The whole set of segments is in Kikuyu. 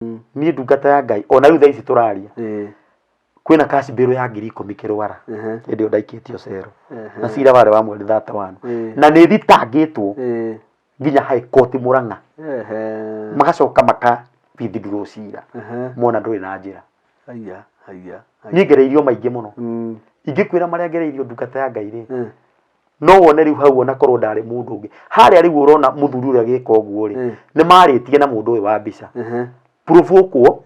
Niĩ ndungata ya Ngai, ona rĩu thaa ici tũraria, kwĩna cash bail ya 10,000 kĩrwara. Hĩndĩ ĩyo ndaikĩtio cero na cira warĩ wa mweri 31 na nĩ thitangĩtwo nginya High Court Murang'a, magacoka maka withdraw cira mona ndũrĩ na njĩra. Haya, haya. Niĩ ngereirio maingĩ mũno. Ingĩkwĩra marĩa ngereirio, ndungata ya Ngai rĩ, no wone rĩu hau ona korwo ndarĩ mũndũ ũngĩ harĩa rĩu ũrona mũthuri ũrĩa agĩka ũguo rĩ, nĩ marĩtie na mũndũ ũyũ wa mbica provokwo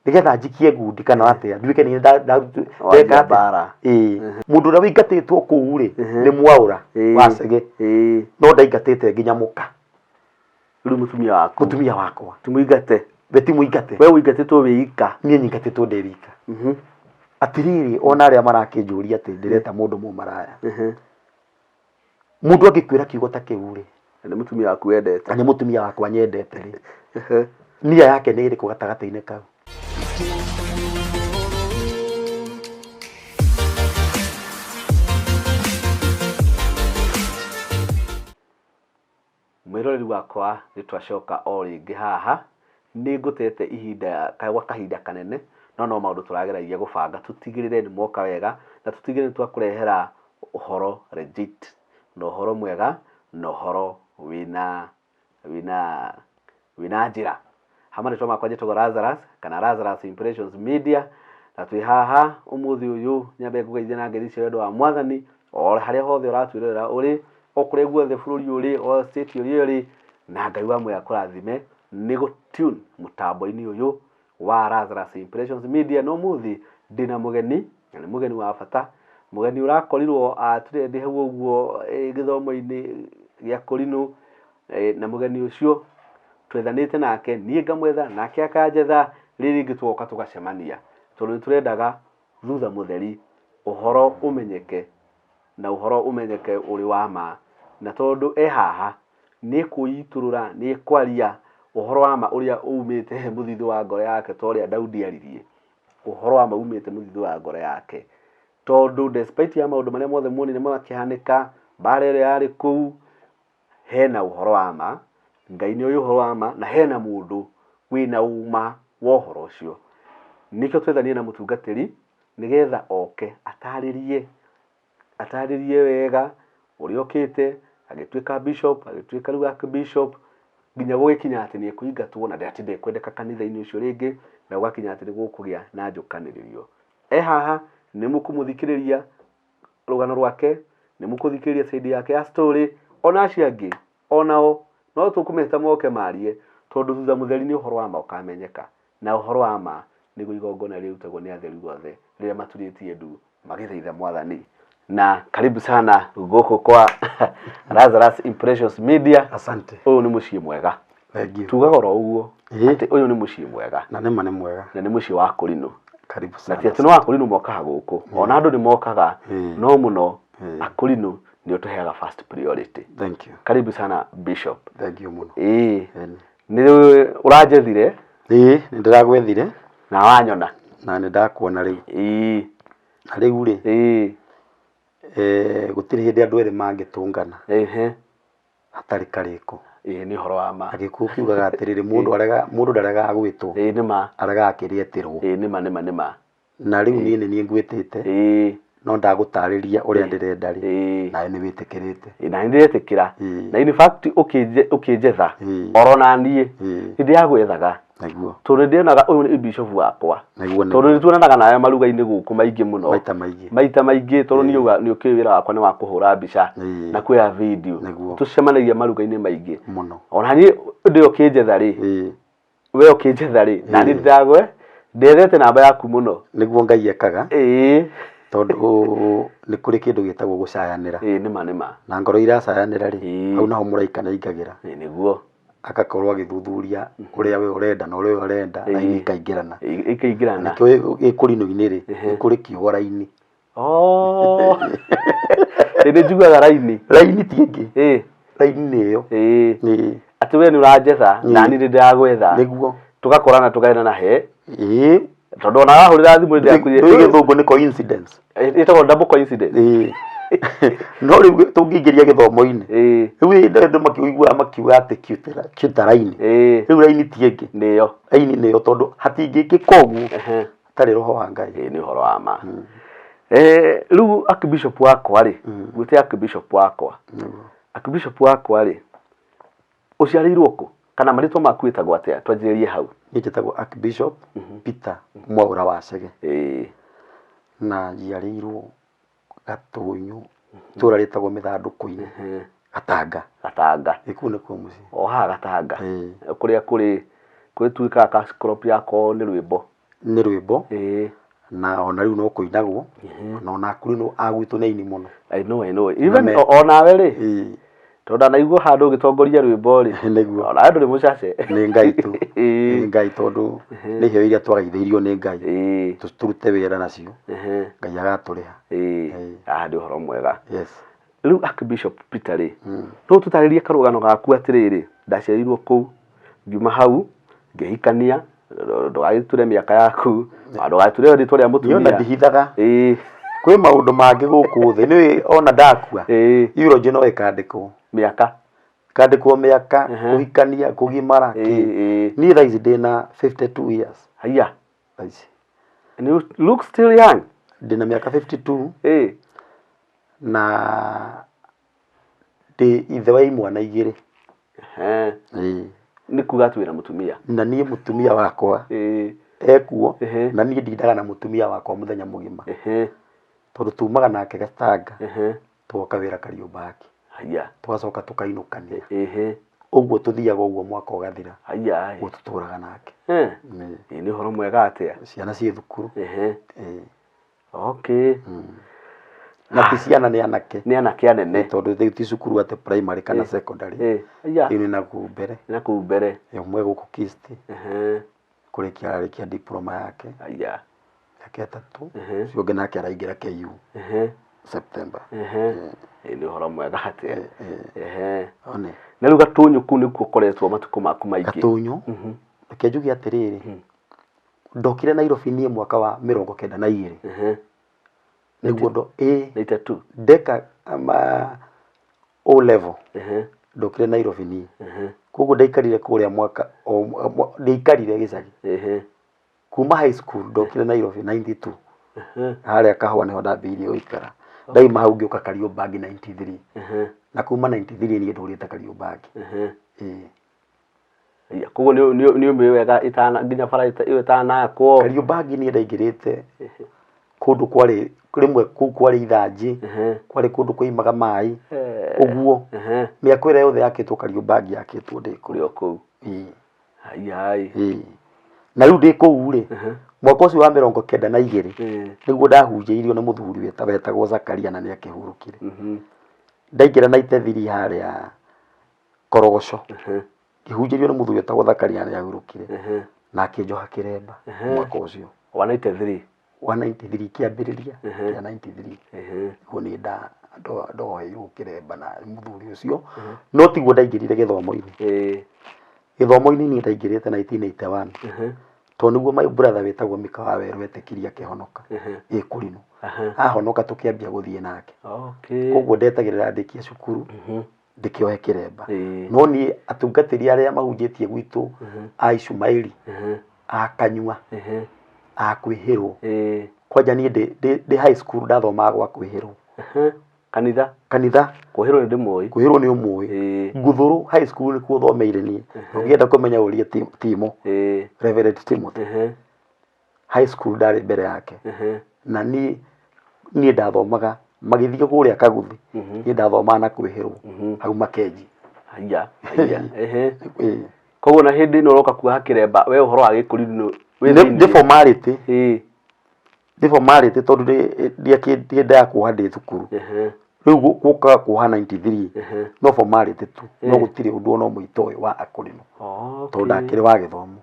nĩgetha njikie ngundi kana atĩa, nduĩke nĩ Wanjia ndeka atĩa. mbara. Ĩĩ. Mũndũ ũrĩa wĩingatĩtwo kũu rĩ, nĩ mwaũra wa Cege, no ndaingatĩte nginya mũka. Rĩu mũtumia waku? Mũtumia wakwa. Ti mũingate? We ti mũingate. We ũingatĩtwo wĩ ika? Niĩ nyingatĩtwo ndĩ wika. Atirĩrĩ, ona arĩa marakĩnjũria atĩ ndĩreta mũndũ mũmaraya, mũndũ angĩkwĩra kiugo ta kĩu rĩ, Na nĩ mũtumia waku wendete. Na nĩ mũtumia wakwa nyendete rĩ, nia yake nĩ ĩrĩkũ gatagatĩ-inĩ kau? Mwĩroreri wakwa, nĩ twacoka o rĩngĩ haha, nĩ ngũtete ihinda gwa kahinda kanene, no no maũndũ tũrageragia gũbanga tũtigĩrĩre nĩ moka wega, na tũtigĩrĩre nĩ twakũrehera ũhoro legit, na ũhoro mwega, na ũhoro wĩna wĩna wĩna njĩra. Ha marĩtwa makwa njĩtagwo Lazarus kana Lazarus Impressions Media, na twĩ haha ũmũthĩ ũyũ nyambe ngũgeithie na ngeithi cia wendo wa Mwathani, o harĩa hothe ũratwĩrorera ũrĩ, o kũrĩa guothe bũrũri ũrĩ, o state ũrĩa ũrĩ, na Ngai wa muoyo akũrathime nĩ gũ tune mũtambo-inĩ ũyũ wa Lazarus Impressions Media. Na ũmũthĩ ndĩna mũgeni, na nĩ mũgeni wa bata, mũgeni ũrakorirwo atũire ndĩ hau ũguo gĩthomo-inĩ gĩa kũrinũ, na mũgeni ũcio twethanĩte nake, niĩ ngamwetha nake akanjetha, rĩrĩ rĩngĩ tũgoka tũgacemania, tondũ nĩ tũrendaga thutha mũtheri ũhoro ũmenyeke, na ũhoro ũmenyeke ũrĩ wa ma. Na tondũ e haha, nĩ kwĩitũrũra, nĩ kwaria ũhoro wa ma ũrĩa umĩte he mũthithũ wa ngoro yake, ta ũrĩa Daudi aririe, ũhoro wa ma umĩte mũthithũ wa ngoro yake. Tondũ despite ya maũndũ marĩa mothe muonire makĩhanĩka, mbara ĩrĩa yarĩ kũu, hena ũhoro wa ma, Ngai nĩ oĩ ũhoro wa ma, na hena mũndũ wĩna ũma wa ũhoro ũcio. Nĩkĩo twethanire na mũtungatĩri nĩgetha oke atarĩrie, atarĩrie wega ũrĩa okĩte, agĩtuĩka bishop, agĩtuĩka rĩu archbishop, nginya gũgĩkinya atĩ nĩ ekũingatwo na atĩ ndekwendeka kanitha-inĩ ũcio rĩngĩ, na gũgakinya atĩ nĩ gũkũgĩa na njũkanĩrĩrio. E haha nĩ mũkũmũthikĩrĩria rũgano rwake, nĩ mũkũthikĩrĩria side yake ya story, ona acio angĩ onao no tũkũmeta moke marie, tondũ thutha mũtheri nĩ ũhoro wa ma ũkamenyeka, na ũhoro wa ma nĩguo igongona rĩrutagwo nĩ atheru othe rĩrĩa maturĩtie ndu magĩthaitha Mwathani. Na karibu sana gũkũ kwa Lazarus Impressions Media. Asante. Ũyũ nĩ mũciĩ mwega. Thank you. Tugaga oro ũguo atĩ ũyũ nĩ mũciĩ mwega. Na nĩma nĩ mwega. Na nĩ mũciĩ wa kũrinũ. Karibu Na sana. ti atĩ no akũrinũ mokaga gũkũ, ona andũ nĩ mokaga, no mũno akũrinũ nĩo tũheaga first priority. Thank you. Karibu sana, Bishop. Thank you mũno. Ĩĩ. Ĩni. Nĩ ũranjethire. Ĩĩ, nĩ ndĩragwethire. Na wanyona. Na nĩ ndakuona rĩu. Na rĩu rĩ, gũtirĩ hĩndĩ andũ erĩ mangĩtũngana hatarĩ karĩko. Ĩĩ, nĩ ũhoro wa ma. Na gĩkũyũ kiugaga atĩrĩrĩ, mũndũ arega, mũndũ ndaregaga gwĩtwo, Ĩĩ nĩ ma. aregaga kĩrĩa etĩrwo. Ĩĩ, nĩ ma, nĩ ma, nĩ ma. Na rĩu niĩ nĩ niĩ ngwĩtĩte, no ndagũtarĩria ũrĩa ndĩrenda rĩ, nawe nĩ wĩtĩkĩrĩte. Ĩĩ, na nĩ ndĩretĩkĩra. Na in fact ũkĩnjetha oro na niĩ nĩ ndĩragwethaga. Nĩguo. Tondũ nĩ ndĩonaga ũyũ nĩ bishop wakwa. Nĩguo, nĩguo. Tondũ nĩ tuonanaga nawe maruga-inĩ gũkũ maingĩ mũno. Maita maingĩ. Maita maingĩ, tondũ niĩ uga nĩ ũkĩũĩ wĩra wakwa nĩ wa kũhũra mbica na kuoya video. Nĩguo. Tũcemanagia maruga-inĩ maingĩ. Mũno. Ona niĩ ndĩ ũkĩnjetha rĩ, we ũkĩnjetha rĩ, na niĩ ndĩragwe ndethete namba yaku mũno. Nĩguo Ngai ekaga. Tondũ nĩ kũrĩ kĩndũ gĩtagwo gũcayanĩra. Ĩĩ, nĩma, nĩma. Na ngoro iracayanĩra rĩ, hau naho mũraika nĩ aingagĩra. Ĩĩ, nĩguo. Agakorwo agĩthuthuria ũrĩa we ũrenda na ũrĩa we ũrenda, na ikaingĩrana. Ikaingĩrana. Nĩkĩo gĩkũrinũ-inĩ rĩ, nĩ kũrĩ kiugo raini. Oh. Ĩ, nĩ njiguaga raini. Raini ti ĩngĩ. Raini nĩ ĩyo. Atĩ we nĩ ũranjetha, na niĩ nĩ ndĩragwetha. Nĩguo. Tũgakorana tũkaendana he. Tondũ ona wahũrĩra thimũ nĩ Ndũĩ gĩthũngũ nĩ coincidence. Ĩtagwo double coincidence. No rĩu tũngĩingĩria gĩthomo-inĩ, rĩu hĩndĩ andũ makĩiguaga makiuga atĩ cuta raini, rĩu raini ti ĩngĩ, nĩyo raini nĩyo, tondũ hatingĩkĩka ũguo hatarĩ roho wa Ngai. Ĩĩ, nĩ ũhoro wa ma. Rĩu archbishop wakwa rĩ, ngwĩte archbishop wakwa, archbishop wakwa rĩ, ũciarĩirwo kũ kana marĩtwa maku wĩtagwo atĩa? Twanjĩrĩrie hau. Niĩ njĩtagwo Archbishop Peter Mwaũra wa Chege, na njiarĩirwo Gatũnyũ, itũũra rĩtagwo Mĩthandũkũ-inĩ, Gatanga. Gatanga. Ĩ, kũu nĩkuo mũciĩ. O haha Gatanga. Kũrĩa kũrĩ kũrĩ tuĩkaga cash crop yakwa nĩ rwĩmbo. Nĩ rwĩmbo. Na ona rĩu no kũinagwo, na ona akũrinũ a gwitũ nĩ aini mũno. I know, I know. Even o nawe rĩ, tondũ ndanaigua handũ ũgĩtongoria rwĩmbo rĩ. Nĩguo. Ona ndũrĩ mũcace. Nĩ Ngai tu. Nĩ Ngai, tondũ nĩ iheo iria twagaithĩirio nĩ Ngai tũrute wĩra nacio, Ngai agatũrĩha. Haha nĩ ũhoro mwega. Rĩu Archbishop Peter rĩ, no ũtũtarĩrie karũgano gaku atĩrĩrĩ, ndaciarirwo kũu, ngiuma hau, ngĩhikania, ndũgagĩture mĩaka yaku, na ndũgagĩture rĩtwa rĩa Niĩ ona mũtumia. ndihithaga. Kwĩ maũndũ mangĩ gũkũ thĩ, nĩũĩ ona ndakua, eulogy no ĩkandĩkwo. Mĩaka. Ĩkandĩkwo mĩaka, kũhikania, kũgimara, kĩ. Niĩ thaa ici ndĩna 52 years. Haiya. Thaa ici. And you look still young. Ndĩna mĩaka 52. Na ndĩ ithe wa imwana igĩrĩ. Nĩ kuga atĩ wĩna mũtumia? Na niĩ mũtumia wakwa ekuo, na niĩ ndindaga na mũtumia wakwa mũthenya mũgima. Tondũ tumaga nake Gatanga, tũgoka wĩra Kariũmbaki. Tũgacoka tũkainũkania. Ũguo tũthiaga ũguo mwaka ũgathira. Ũguo tũtũraga nake. Ĩĩ nĩ ũhoro mwega atĩa? Ciana ciĩ thukuru. Okay. Na ti ciana, nĩ anake. Nĩ anake anene. Tondũ rĩu ti cukuru atĩ primary kana secondary. Rĩu nĩ nakũu mbere. Nĩ nakũu mbere. Ũmwe gũkũ KIST. Kũrĩkia ararĩkia diploma yake. Mĩaka 3. Ũcio ũngĩ nake araingĩra KU. September. Ĩĩ nĩ ũhoro mwega atĩa. One. Na rĩu Gatũnyũ kũu nĩkuo ũkoretwo matukũ maku maingĩ. Gatũnyũ. Reke njuge atĩrĩrĩ. Ndokire Nairobi niĩ mwaka wa 92. Nĩguo ndo ĩ 92. Ndeka ma O level. Ndokire Nairobi niĩ. Koguo ndaikarire kũrĩa mwaka ndiaikarire gĩcagi. Kuma high school ndokire Nairobi 92. Harĩa Kahũa nĩho ndambĩrĩirie gũikara. Ndauma hau ngĩũka Kariobangi 93. Na kuma 93 niĩ ndũrĩte Kariobangi. Ĩĩ. Koguo nĩ ũmĩũĩ wega ĩtana nginya bara ĩyo ĩtanakwo. Kariobangi niĩ ndaingĩrĩte kũndũ kwarĩ rĩmwe kũu kwarĩ ithanjĩ, kwarĩ kũndũ kwaimaga maĩ ũguo. Mĩako ĩrĩa yothe yakĩtwo Kariobangi yakĩtwo ndĩ kũu. Ũrĩ o kũu. Ĩĩ. Na rĩu ndĩ kũu rĩ, mwaka ũcio wa 92 nĩguo ndahunjĩirio nĩ mũthuri wetagwo Zakaria na nĩ akĩhurũkire. Ndaingĩra 93 harĩa Korogoco, ngĩhunjĩrio nĩ mũthuri wetagwo Zakaria nĩ ahurũkire, na akĩnjoha kĩremba mwaka ũcio. Wa 93. Wa 93, kĩambĩrĩria kĩa 93 nĩguo niĩ ndoheirwo kĩremba na mũthuri ũcio, no tiguo ndaingĩrire gĩthomo-inĩ. Gĩthomo-inĩ niĩ ndaingĩrĩte 1981, tondũ nĩguo my brother wĩtagwo Mika wa Werũ etĩkirie akĩhonoka Gĩkũrinũ. Ahonoka tũkĩambia gũthiĩ nake. Koguo ndetagĩrĩra ndĩkie cukuru ndĩkĩohe kĩremba. No niĩ atungatĩri arĩa mahunjĩtie gwitũ a Ishumaeli, a Kanyua, a Kwĩhĩrwo, kwanja niĩ ndĩ high school ndathomaga gwa Kwĩhĩrwo. Kanitha? Kanitha. Kwĩhĩrwo nĩ ndĩmũĩ. Kwĩhĩrwo nĩ ũmũĩ. Nguthũrũ high school nĩkuo thomeire niĩ. Ũngĩenda kũmenya ũrie Timo, Reverend Timothy. High school ndarĩ mbere yake. Na niĩ ndathomaga magĩthiĩ kũrĩa Kaguthi, niĩ ndathomaga na Kwĩhĩrwo hau Makenji. Haiya, haiya. Koguo na hĩndĩ ĩno ũroka kuoha kĩremba, we ũhoro wa gĩkũrinũ wĩ thĩinĩ? Nĩ formality. Nĩ formality tondũ ndiendaga kuoha ndĩ thukuru. Rĩu gũkaga kuoha 93 no formality tu, no gũtirĩ ũndũ ona ũmwe itoĩ wa akũrinũ. Tondũ ndakĩrĩ wa gĩthomo.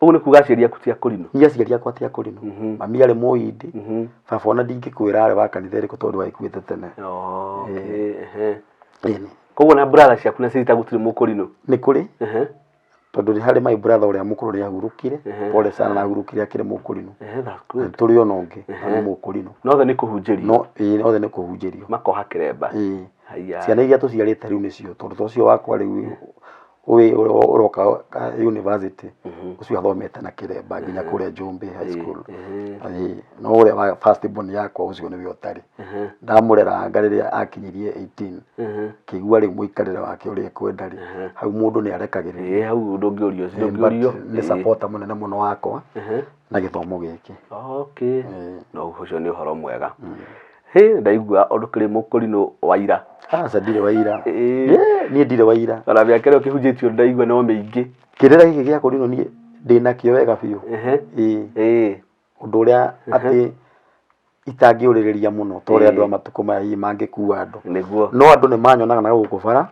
Ũguo nĩ kuga aciari aku ti akũrinũ? Niĩ aciari akwa ti akũrinũ. Mami arĩ mũhindi, baba ona ndingĩkwĩra arĩ wa kanitha ĩrĩkũ tondũ agĩkuĩte tene. Koguo na brother ciaku na sister gũtirĩ mũkũrinũ? Nĩ kũrĩ. Tondũ nĩ harĩ my brother ũrĩa mũkũrũ nĩ ahurũkire. Pole sana, na ahurũkire akĩrĩ mũkũrinũ. That's good. Tũrĩ ona ũngĩ na nĩ mũkũrinũ. No othe nĩ kũhunjĩrio. No ĩĩ, othe nĩ kũhunjĩrio. Makoha kĩremba. Ĩĩ. Haiya. Ciana iria tũciarĩte rĩu nĩcio, tondũ ta ũcio wakwa rĩu ũroka university, ũcio athomete na kĩremba nginya kũrĩa Njũmbĩ High School. Ĩĩ, no ũrĩa wa first born yakwa ũcio nĩwe ũtarĩ. Ndamũreranga rĩrĩa akinyirie 18, kĩigua rĩu mũikarĩre wake ũrĩa ekwenda rĩ, hau mũndũ nĩ arekagĩrĩria. Ĩĩ, hau ndũngĩũrio, But ndũngĩũrio. nĩ supporter mũnene mũno wakwa na gĩthomo gĩkĩ. Okay. No ũcio nĩ ũhoro mwega. Hĩ, ndaigua ũndũ kĩrĩ mũkũrinũ wa ira. Aca, ndirĩ wa ira. Ĩĩ. Niĩ ndirĩ wa ira. Ona mĩaka ĩrĩa ũkĩhunjĩtio ndaigua no mĩingĩ. Kĩrĩra gĩkĩ gĩa kũrinũ niĩ ndĩnakĩo wega biũ. Ĩĩ. Ũndũ ũrĩa atĩ itangĩũrĩrĩria mũno ta ũrĩa andũ a matukũ maya hihi mangĩkua andũ. Nĩguo. No andũ nĩ manyonaga na gũkũ bara,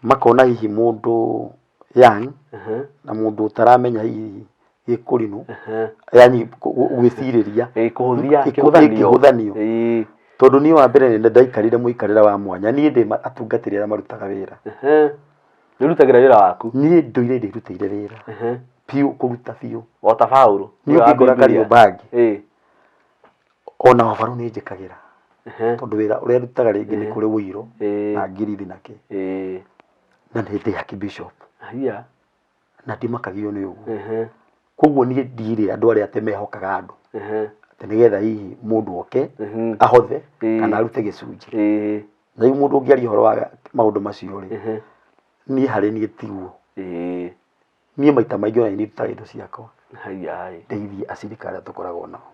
makona hihi mũndũ young na mũndũ ũtaramenya hihi gĩkũrinũ, yani gwĩcirĩria. Ĩĩ, kũhũthia, kĩhũthanio. Kĩhũthanio. Tondũ niĩ wa mbere nĩ ndaikarire mũikarĩre wa mwanya. Niĩ ndĩ atungatĩri arĩa marutaga wĩra. Nĩũrutagĩra wĩra waku? Niĩ ndũire ndĩrutĩire wĩra. Biũ, kũruta biũ. O ta Paũlũ. Niĩ ũngĩngora Kariobangi. Ona wabaru nĩ njĩkagĩra. Tondũ wĩra ũrĩa ndutaga rĩngĩ nĩ kũrĩ ũiro na ngirithi na kĩ. Na nĩ ndĩ archbishop. Haiya. Na ndimakagio nĩ ũguo. Koguo niĩ ndirĩ andũ arĩa atĩ mehokaga andũ. Atĩ nĩgetha hihi mũndũ oke ahothe kana arute gĩcunjĩ. Na rĩu mũndũ ũngĩaria ũhoro wa maũndũ macio rĩ, niĩ harĩ niĩ tiguo. Niĩ maita maingĩ ona nĩ ndutaga indo ciakwa. Haiya. Ndeithie acirika arĩa tũkoragwo nao.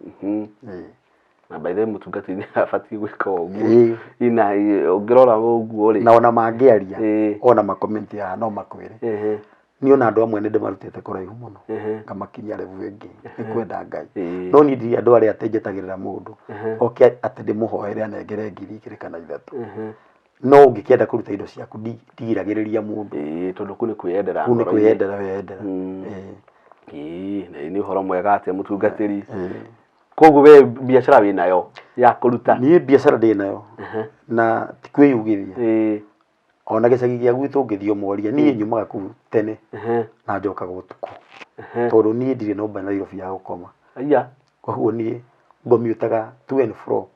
Na by the way mũtungatĩri nĩ abatiĩ gwĩka ũguo. Ina ũngĩrora ũguo rĩ. Na ona mangĩaria, ona makomenti haha no makwĩre. Niĩ ona andũ amwe nĩ ndĩmarutĩte kũraihu mũno, ngamakinyia level ĩngĩ, nĩ kwenda Ngai. No niĩ ndirĩ andũ arĩa atĩ njetagĩrĩra mũndũ oke atĩ ndĩmũhoere anengere 2,000 kana 3. No ũngĩkĩenda kũruta indo ciaku ndigiragĩrĩria mũndũ. Ĩĩ, tondũ kũu nĩ kwĩyendera. Kũu nĩ kwĩyendera weyendera. Ĩĩ, nĩ ũhoro mwega atĩa mũtungatĩri. Koguo we biacara wĩnayo ya kũruta? Niĩ biacara ndĩnayo na ti kwĩyugithia. Ona gĩcagi gĩa gwitũ ũngĩthiĩ ũmorie, niĩ nyumaga kũu tene na njokaga ũtukũ. Tondũ niĩ ndirĩ nyũmba Nairobi ya gũkoma. Aya. Koguo niĩ ngomiũtaga to and fro.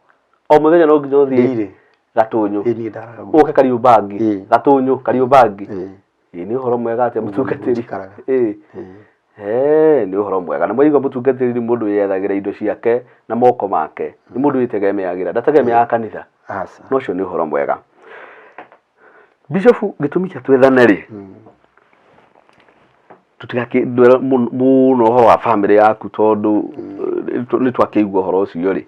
O mũthenya no nginya ũthiĩ Gatũnyũ. Ĩĩ, niĩ ndaraga gwitũ. Ũke Kariobangi. Gatũnyũ, Kariobangi. Ĩĩ, nĩ ũhoro mwega atĩa mũtungatĩri. Ĩĩ. Nĩ ũhoro mwega. Na mwaigua mũtungatĩri nĩ mũndũ wĩyethagĩra indo ciake na moko make. Nĩ mũndũ wĩtegemeagĩra, ndategemeaga kanitha. Aca. No ũcio nĩ ũhoro mwega. Bishop, gĩtũmi kĩa twethane rĩ, tũtigakĩndwere mũno ũhoro wa bamĩrĩ yaku tondũ nĩ twakĩigua ũhoro ũcio rĩ.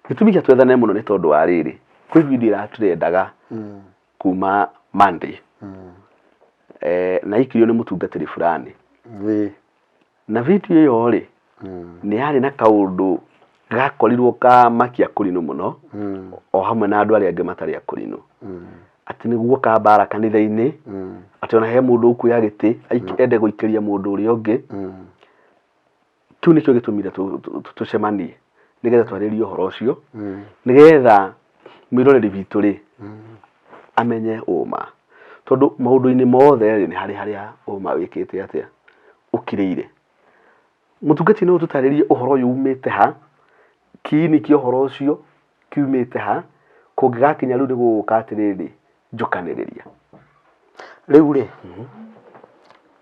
Gĩtũmi kĩa twethane mũno nĩ tondũ wa rĩrĩ, kwĩ video ĩratrendaga kuma Monday. Na ikirio nĩ mũtungatĩri fulani. Na video ĩyo rĩ, nĩ yarĩ na kaũndũ gakorirwo ka makia kũrinũ mũno, o hamwe na andũ arĩa angĩ matarĩ akũrinũ. Atĩ nĩ guoka mbara kanitha-inĩ, atĩ ona he mũndũ ũkuoya gĩtĩ ende gũikĩria mũndũ ũrĩa ũngĩ. Kĩu nĩkĩo gĩtũmire tũcemanie, nĩgetha twarĩrie ũhoro ũcio, nĩgetha mwĩroreri witũ rĩ, amenye ũma. Tondũ maũndũ-inĩ mothe rĩ, nĩ harĩ harĩa ũma wĩkĩte atĩa, ũkirĩire. Mũtungati no ũtũtarĩrie ũhoro ũyũ umĩte ha, kĩini kĩa ũhoro ũcio kiumĩte ha, kũngĩgakinya rĩu nĩ gũgũka atĩrĩrĩ, njũkanĩrĩria. Rĩu rĩ,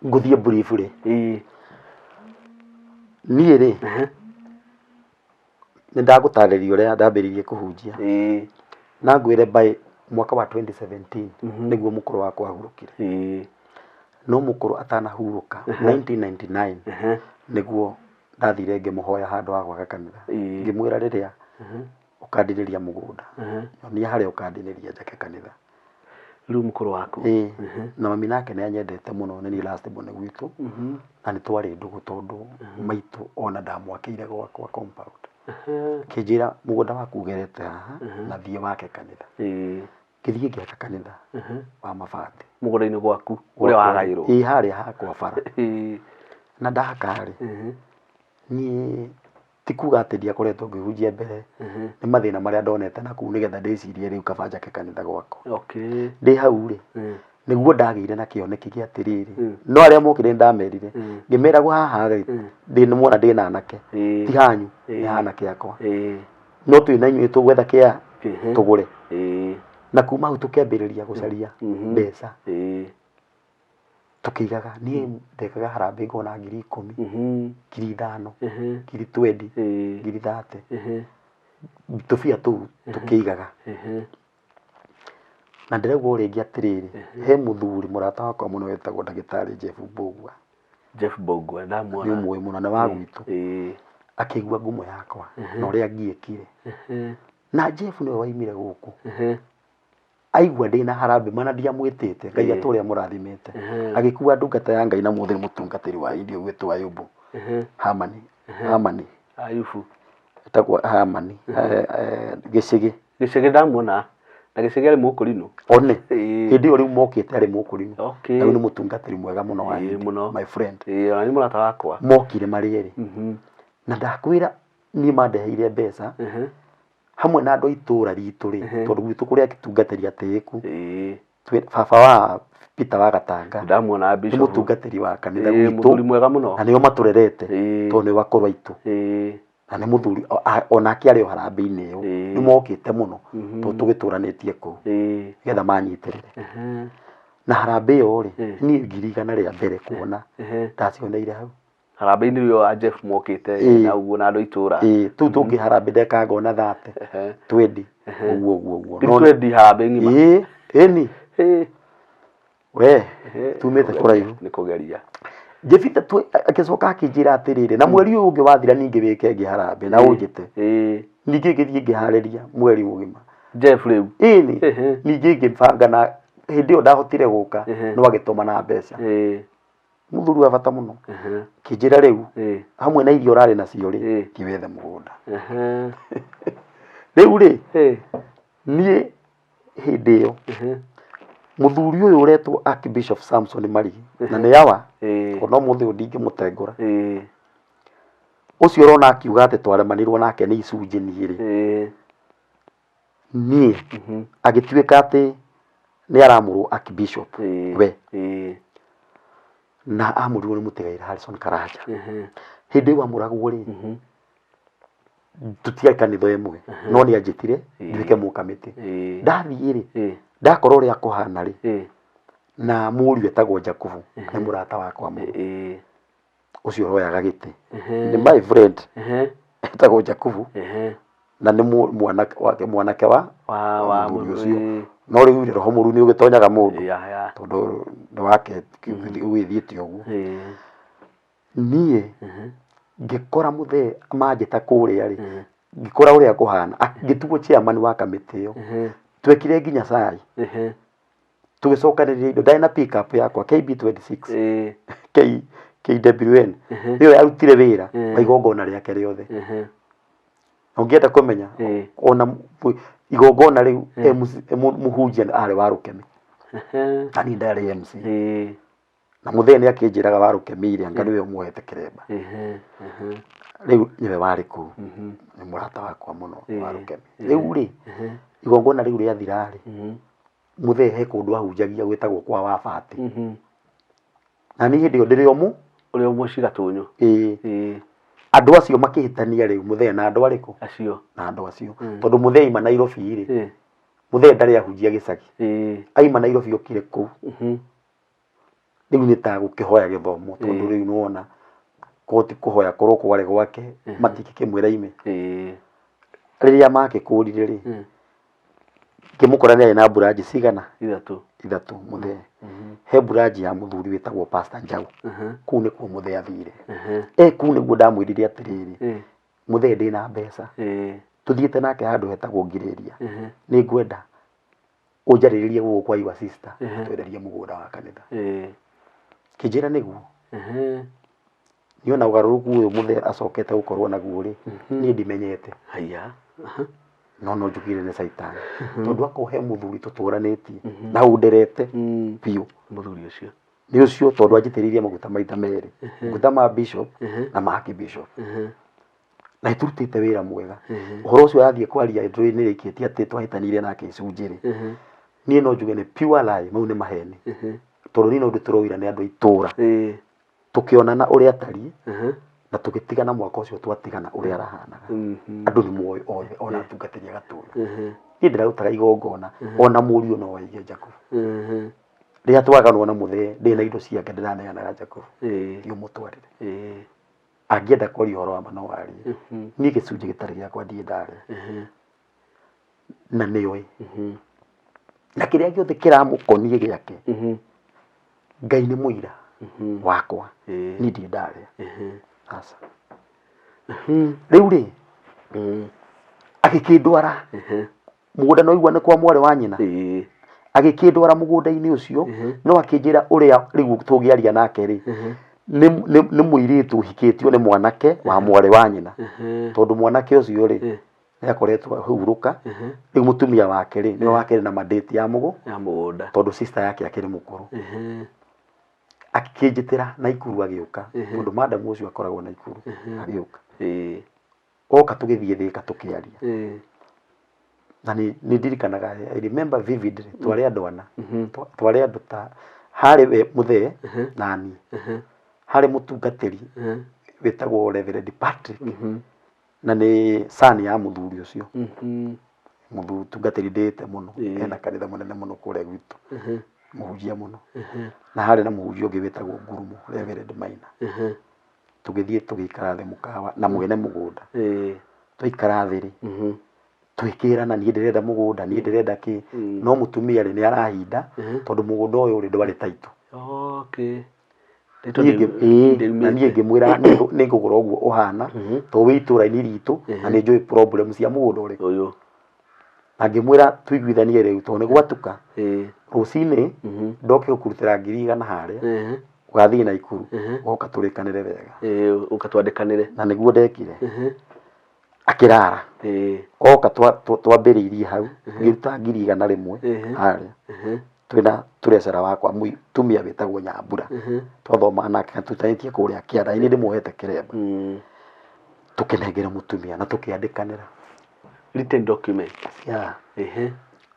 ngũthiĩ brief rĩ. Niĩ rĩ, nĩ ndagũtarĩria ũrĩa ndambĩrĩirie kũhunjia. Na ngwĩre by mwaka wa 2017 nĩguo mũkũrũ wakwa ahurũkire. No mũkũrũ atanahurũka 1999 nĩguo ndathire ngĩmũhoya handũ ha gwaka kanitha. Ngĩmwĩra rĩrĩa ũkandinĩria mũgũnda, nyonia harĩa ũkandinĩria njake kanitha. Rĩu mũkũrũ waku? Ĩĩ. Na mami nake nĩ anyendete mũno, nĩ niĩ last born gwitũ. Na nĩ twarĩ ndũgũ tondũ maitũ ona ndamwakĩire gwakwa compound. Akĩnjĩra mũgũnda waku ũgerete haha na thiĩ wake kanitha. Ngĩthiĩ ngĩaka kanitha wa mabati. Mũgũnda-inĩ gwaku ũrĩa wagaĩrwo? Ĩĩ, harĩa hakwa bara. Na ndaka rĩ, niĩ ti kuga atĩ ndiakoretwo ngĩhunjia mbere, nĩ mathĩna marĩa ndonete na kũu nĩgetha ndĩcirie rĩu kaba njake kanitha gwakwa. Ndĩ hau rĩ, Nĩguo ndagĩire na kĩoneki gĩa atĩrĩrĩ, no arĩa mokire nĩndamerire, ngĩmera gũ haha rĩ, ndĩ muona ndĩ na anake, ti hanyu, nĩ ha anake akwa, no twĩ na inyuĩ tũgwetha kĩa tũgũre. Na kuma hau tũkĩambĩrĩria gũcaria mbeca, tũkĩigaga. Niĩ ndekaga harambĩ ngona 10,000, 5,000, 20,000, 30,000, tũbia tũu tũkĩigaga. Na ndĩrauga o rĩngĩ atĩrĩrĩ, he mũthuri mũrata wakwa mũno wetagwo ndagĩtarĩ Jeff Mbũgua. Jeff Mbũgua ndamuona. Nĩ ũmũĩ mũno, nĩ wa gwitũ. Akĩigua ngumo yakwa na ũrĩa ngiĩkire. Na Jeff nĩwe waimire gũkũ. Aigua ndĩna harambĩ mana ndiamwĩtĩte, Ngai atũre amũrathimĩte. Agĩkua ndungata ya Ngai na mũthĩ nĩ mũtungatĩri wa irio gwĩtwo Ayubu. Hamani. Hamani. Ayubu. Etagwo Hamani. Gĩcĩgĩ. Gĩcĩgĩ ndamuona. Na Gĩcĩgĩ arĩ mũkũrinũ. One. Ĩĩ. Hĩndĩ ĩyo rĩu mokĩte arĩ mũkũrinũ. Okay. Na rĩu nĩ mũtungatĩri mwega mũno wa Ĩĩ, Hindi, mũno. my friend. Ĩĩ, ona nĩ mũrata wakwa. Mokire marĩ erĩ. Na ndakwĩra niĩ mandeheire mbeca hamwe na andũ a itũra ritũ rĩ, tondũ gwitũ kũrĩ atungatĩri atĩĩku. Ĩĩ. Baba wa Peter wa Gatanga Ndamuona nĩ Bishop. mũtungatĩri wa kanitha Ĩĩ, gwitũ. mũthuri mwega mũno. Na nĩo matũrerete Ĩĩ. tondũ nĩ akũrũ aitũ. Ĩĩ. Na nĩ mũthuri onake arĩ o harambĩ-inĩ ĩyo. Ĩĩ. Nĩ mokĩte mũno tondũ tũgĩtũranĩtie kũu. Ĩĩ. Nĩgetha manyitĩrĩre. Na harambĩ ĩyo rĩ, niĩ 100,000 rĩa mbere kuona ndacioneire hau. Harambĩ-inĩ ĩyo a Jeff mokĩte Ĩĩ. na ũguo na andũ a itũra. Ĩĩ, tũu tũngĩ harambĩ ndekaga ngona thate, twendi, ũguo ũguo ũguo. Ngiri twendi harambĩ ng'ima. Ĩĩ, ĩni. Ĩĩ. We, tumĩte kũraihu. Nĩ kũgeria. Jefitha agĩcoka akĩnjĩra atĩrĩrĩ, na mweri ũyũ ũngĩ wathira ningĩ wĩke ĩngĩ harambĩ na ũnjĩte. Ĩĩ. Ningĩ ngĩthiĩ ngĩharĩria mweri mũgima. Jeff rĩu. Ĩni, Ehe. ningĩ ngĩbanga na hĩndĩ ĩyo ndahotire gũka Ehe. no agĩtũma na mbeca. Ĩĩ. Mũthuri wa bata mũno. Ehe. Kĩnjĩra rĩu Ĩĩ. hamwe na irio ũrarĩ nacio rĩ, Ĩĩ. thiĩ wethe mũgũnda. Ehe. Rĩu rĩ, Ĩĩ. niĩ hĩndĩ ĩyo Ehe. mũthuri ũyũ ũretwo Archbishop Samson Marigi na nĩ awa Ĩĩ. ona ũmũthĩ ũyũ ndingĩmũtengũra Ĩĩ. ũcio ũrona akiuga atĩ twaremanirwo nake nĩ icunjĩ niĩ rĩ Ĩĩ. niĩ agĩtuĩka atĩ nĩ aramũrwo Archbishop Ĩĩ. we Ĩĩ. na amũrirwo nĩ mũtigairĩ Harrison Karanja Ehe. hĩndĩ ĩyo amũragwo rĩ tũtiarĩ kanitha ĩmwe no nĩ anjĩtire nduĩke mũkamĩtĩ Ĩĩ. ndathiĩ rĩ Ĩĩ. ndakora ũrĩa kũhana rĩ Ĩĩ. na mũriũ etagwo Jakubu nĩ mũrata wakwa mũno Ĩĩ. ũcio ũroyaga gĩtĩ Ehe. nĩ my friend Ehe. etagwo Jakubu Ehe. na nĩ mwanake wake mwanake wa Wa wa mũthuri mũthuri. ũcio no rĩu rĩ, roho mũru nĩ ũgĩtonyaga mũndũ Ya ya. tondũ nĩ wake ũgĩthiĩte ũguo Ĩĩ. niĩ ngĩkora mũthee manjĩta kũrĩa rĩ ngĩkora ũrĩa kũhana ngĩtuo chairman wa kamĩtĩ ĩyo Ehe. twekire nginya cai Ehe. tũgĩcokanĩrĩria indo ndarĩ na pick up yakwa KB26 Ĩĩ. K KWN nĩyo yarutire wĩra wa igongona rĩake rĩothe Ehe. Na ũngĩenda kũmenya Ĩĩ. ona igongona rĩu MC mũhunjia arĩ wa Rũkemi Ehe. na niĩ ndarĩ MC Ĩĩ. na mũthee nĩ akĩnjĩraga wa Rũkemi rĩ anga nĩwe ũmuoete kĩremba Ehe. Ehe. rĩu nĩwe warĩ kũu nĩ mũrata wakwa mũno wa Rũkemi rĩu rĩ igongona rĩu rĩathira rĩ mũthee he kũndũ ahunjagia gwĩtagwo kwa Wabati na niĩ hĩndĩ ĩyo ndĩrĩ o mũ Ũrĩa mũciĩ Gatũnyũ. ĩĩ Ĩĩ. andũ acio makĩhĩtania rĩu mũthee na andũ arĩkũ Acio. na andũ acio tondũ mũthee aima Nairobi rĩ Ĩĩ. mũthee ndarĩ ahunjia gĩcagi Ĩĩ. aima Nairobi okire kũu rĩu nĩ ta gũkĩhoya gĩthomo tondũ rĩu nĩwona korwo ti kũhoya korwo kwarĩ gwake matingĩkĩmwĩra aime Ĩĩ. rĩrĩa makĩkũrire rĩ ngĩmũkora nĩ arĩ na branch cigana Ithatũ. ithatũ mũthee he branch ya mũthuri wĩtagwo Pastor Njau kũu nĩkuo mũthee athire e kũu nĩguo ndamwĩrire atĩrĩrĩ Ĩĩ. mũthee ndĩna mbeca Ĩĩ. tũthiĩte nake handũ hetagwo Ngirĩria nĩ ngwenda ũnjarĩrĩrie gũkũ kwa your sister twenderie mũgũnda wa kanitha Ĩĩ. kĩnjĩra nĩguo Ehe. niĩ ona ũgarũrũku ũyũ mũthee acokete gũkorwo naguo rĩ niĩ ndimenyete Haiya. no no njugire nĩ caitani tondũ akorwo he mũthuri tũtũranĩtie na hau nderete biũ Mũthuri ũcio. nĩ ũcio tondũ anjitĩrĩirie maguta maita merĩ maguta ma bishop na ma archbishop na ĩtũrutĩte wĩra mwega ũhoro ũcio athiĩ kwaria ndũĩ nĩ rĩkĩtie atĩ twahĩtanire nake icunjĩ rĩ Niĩ no njuge nĩ pure lie, mau nĩ maheni. Tondũ niĩ no ndĩtũroira nĩ andũ a itũra. Tũkĩonana ũrĩa atariĩ na tũgĩtigana mwaka ũcio twatigana ũrĩa arahanaga. Andũ nĩ moĩ othe ona atungatĩri a gatũra. Niĩ ndĩrarutaga igongona ona mũriũ no aige Jakubu. Rĩrĩa twaganwo na mũthee ndĩ na indo ciake ndĩraneanaga Jakubu. Thiĩ ũmũtwarĩre. Angĩenda kwaria ũhoro wa ma no arie. Niĩ gĩcunjĩ gĩtarĩ gĩakwa ndirĩ ndarĩa. Na nĩoĩ. Na kĩrĩa gĩothe kĩramũkoniĩ gĩake Ngai nĩ mũira wakwa. Niĩ ndirĩ ndarĩa. Aca. Rĩu rĩ agĩkĩndwara mũgũnda no igua nĩ kwa mwarĩ wa nyina. Agĩkĩndwara mũgũnda-inĩ ũcio no akĩnjĩra ũrĩa rĩu tũngĩaria nake rĩ nĩ mũirĩtu ũhikĩtio nĩ mwanake wa mwarĩ wa nyina. Tondũ mwanake ũcio rĩ nĩ akoretwo ahurũka. Rĩu mũtumia wake rĩ nĩwe wakĩrĩ na mandate ya mũgũ ya mũgũnda. Tondũ sister yake akĩrĩ mũkũrũ. Akĩnjĩtĩra Naikuru agĩũka tondũ madam ũcio akoragwo Naikuru agĩũka. Oka tũgĩthiĩ Thĩka tũkĩaria. Na nĩ ndirikanaga, I remember vividly, twarĩ andũ ana. Twarĩ andũ ta harĩ we mũthee na niĩ. Harĩ mũtungatĩri wĩtagwo Reverend Patrick na nĩ son ya mũthuri ũcio. Mũtungatĩri ndĩĩte mũno. Ena kanitha mũnene mũno kũrĩa gwitũ. Mũhunjia mũno. Na harĩ na mũhunjia ũngĩ wĩtagwo Ngurumo, Reverend Maina. Tũgĩthiĩ tũgĩikara thĩ mũkawa na mwene mũgũnda. Twaikara thĩ rĩ, tũgĩkĩrana niĩ ndĩrenda mũgũnda, niĩ ndĩrenda kĩ. No mũtumia rĩ nĩ arahinda tondũ mũgũnda ũyũ rĩ ndwarĩ title. Na niĩ ngĩmwĩra nĩ ngũgũra ũguo ũhana tondũ wĩ itũra-inĩ ritũ na nĩ njũĩ problem cia mũgũnda ũrĩkũ. Ũyũ. Na ngĩmwĩra tũiguithanie rĩu tondũ nĩ gwatuka. Rũcinĩ ndoke gũkũrutĩra 100,000 harĩa ũgathiĩ Naikuru ũgoka tũrĩkanĩre wega. Ũka twandĩkanĩre. Na nĩguo ndekire. Akĩrara. Oka twambĩrĩirie hau ngĩruta 100,000 harĩa. Twĩna treasurer wakwa mũtumia wĩtagwo Nyambura. Twathomaga nake tũrutanĩtie kũrĩa kĩanda nĩ ndĩmuohete kĩremba. Tũkĩnengera mũtumia na tũkĩandĩkanĩra. Written document. Yeah.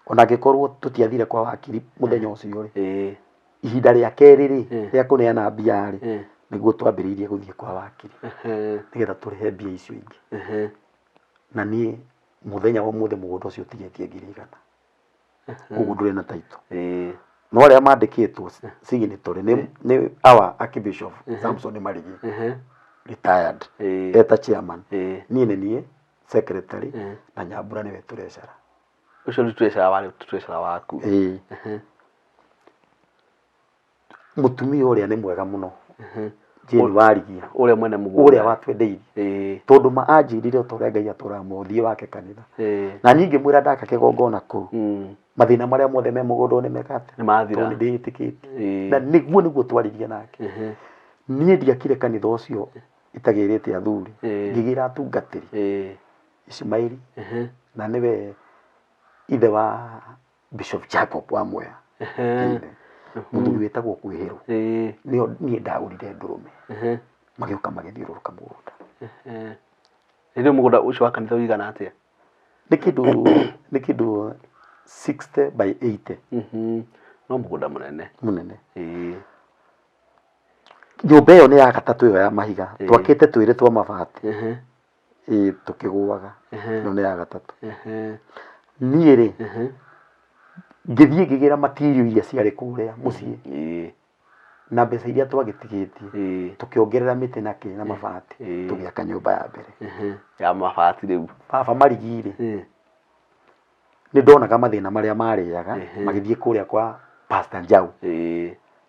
Ona angĩkorwo tũtiathire kwa wakiri mũthenya ũcio rĩ, ihinda rĩa kerĩ rĩ rĩa kũneana mbia rĩ, nĩguo twambĩrĩirie gũthiĩ kwa wakiri nĩgetha tũrĩhe mbia icio ingĩ. Na niĩ mũthenya wa ũmũthĩ mũgũnda ũcio ũtigĩtie 100,000. Koguo ndũrĩ na title. No arĩa mandĩkĩtwo signatory nĩ our Archbishop Samson Marigi retired eta chairman. Niĩ nĩ niĩ secretary na Nyambura nĩwe treasurer. Ũcio nĩ treasurer warĩ treasurer waku. Mũtumia ũrĩa nĩ mwega mũno. Jane Warigia. Ũrĩa mwene mũgũnda. Ũrĩa watwendeirie. Tondũ ma anjĩrire o ta ũrĩa Ngai atũraga mũthiĩ wake kanitha. Na niĩ ngĩmwĩra ndaka kĩgongona kũu. Mathĩna marĩa mothe me mũgũnda nĩ meka atĩa? Nĩ mathira. Tondũ nĩ ndĩĩtĩkĩtie. Na nĩguo nĩguo twaririe nake. Niĩ ndiakire kanitha ũcio itagĩrĩte athuri. Ngĩgĩra atungatĩri. Ismaili. Na nĩwe ithe wa Bishop Jacob wa Mwea. Mũthuri wĩtagwo Kwĩhĩrwo. Nĩo niĩ ndagũrire ndũrũme. Magĩũka magĩthiũrũrũka mũgũnda. Rĩu mũgũnda ũcio wa kanitha ũigana atĩa? Nĩ kĩndũ 60 by 80. No mũgũnda mũnene. Mũnene. Nyũmba ĩyo nĩ ya gatatũ ĩyo ya mahiga. Twakĩte twĩrĩ twa mabati. Ĩĩ tũkĩgũaga. Ĩno nĩ ya gatatũ. Niĩ rĩ, ngĩthiĩ ngĩgĩra material iria ciarĩ kũrĩa mũciĩ na mbeca iria twagĩtigĩtie tũkĩongerera mĩtĩ na kĩ na mabati tũgĩaka nyũmba ya mbere. Ya mabati rĩu. Baba Marigi rĩ, nĩ ndonaga mathĩna marĩa marĩaga magĩthiĩ kũrĩa kwa Pastor Njau.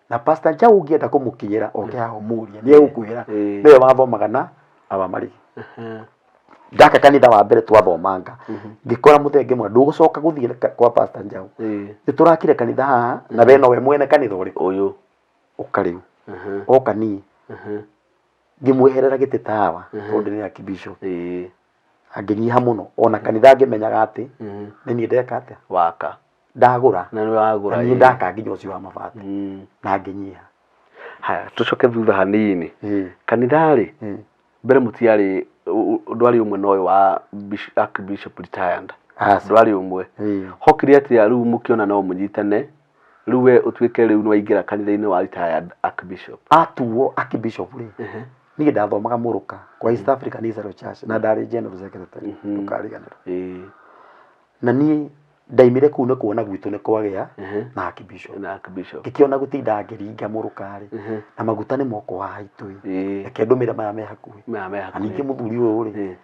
Na Pastor Njau ũngĩenda kũmũkinyĩra oke haha ũmũrie nĩ egũkwĩra nĩwe wathomaga na Baba Marigi. Ndaka kanitha wa mbere twathomanga ngĩkora mũthee ngĩmwĩra ndũgũcoka gũthiĩ kwa Pastor Njau. Nĩ tũrakire kanitha haha na we nowe mwene kanitha ũrĩkũ? Ũyũ. Ũka rĩu. Oka niĩ ngĩmweherera gĩtĩ tawa tondũ nĩ archbishop. Angĩnyiha mũno ona kanitha ngĩmenyaga atĩ nĩ niĩ ndeka atĩa? Waka. Ndagũra. Na nĩ wagũra. Na niĩ ndaka nginya ũcio wa mabati. Na ngĩnyiha. Haya, tũcoke thutha hanini. Kanitha rĩ, mbere mũtiarĩ, ndwarĩ ũmwe na ũyũ wa Archbishop retired. Aca. Ndwarĩ ũmwe. Ĩĩ. Hokire atĩa rĩu mũkĩona no mũnyitane, rĩu we ũtuĩke rĩu nĩwaingĩra kanitha-inĩ wa retired archbishop? Atuo archbishop rĩ, niĩ ndathomaga Mũrũka kwa East African Israel Church na ndarĩ general secretary, ndũkariganĩrwo. Na niĩ ndaimire kũu nĩ kuona gwitũ nĩ kwagĩa na archbishop. Na archbishop. Ngĩkĩona gũtinda ngĩringa Mũrũka rĩ, na maguta nĩ moko haha itũ ĩ, reke ndũmĩre maya me hakuhĩ. Maya me Na hakuhĩ. ningĩ mũthuri ũyũ rĩ,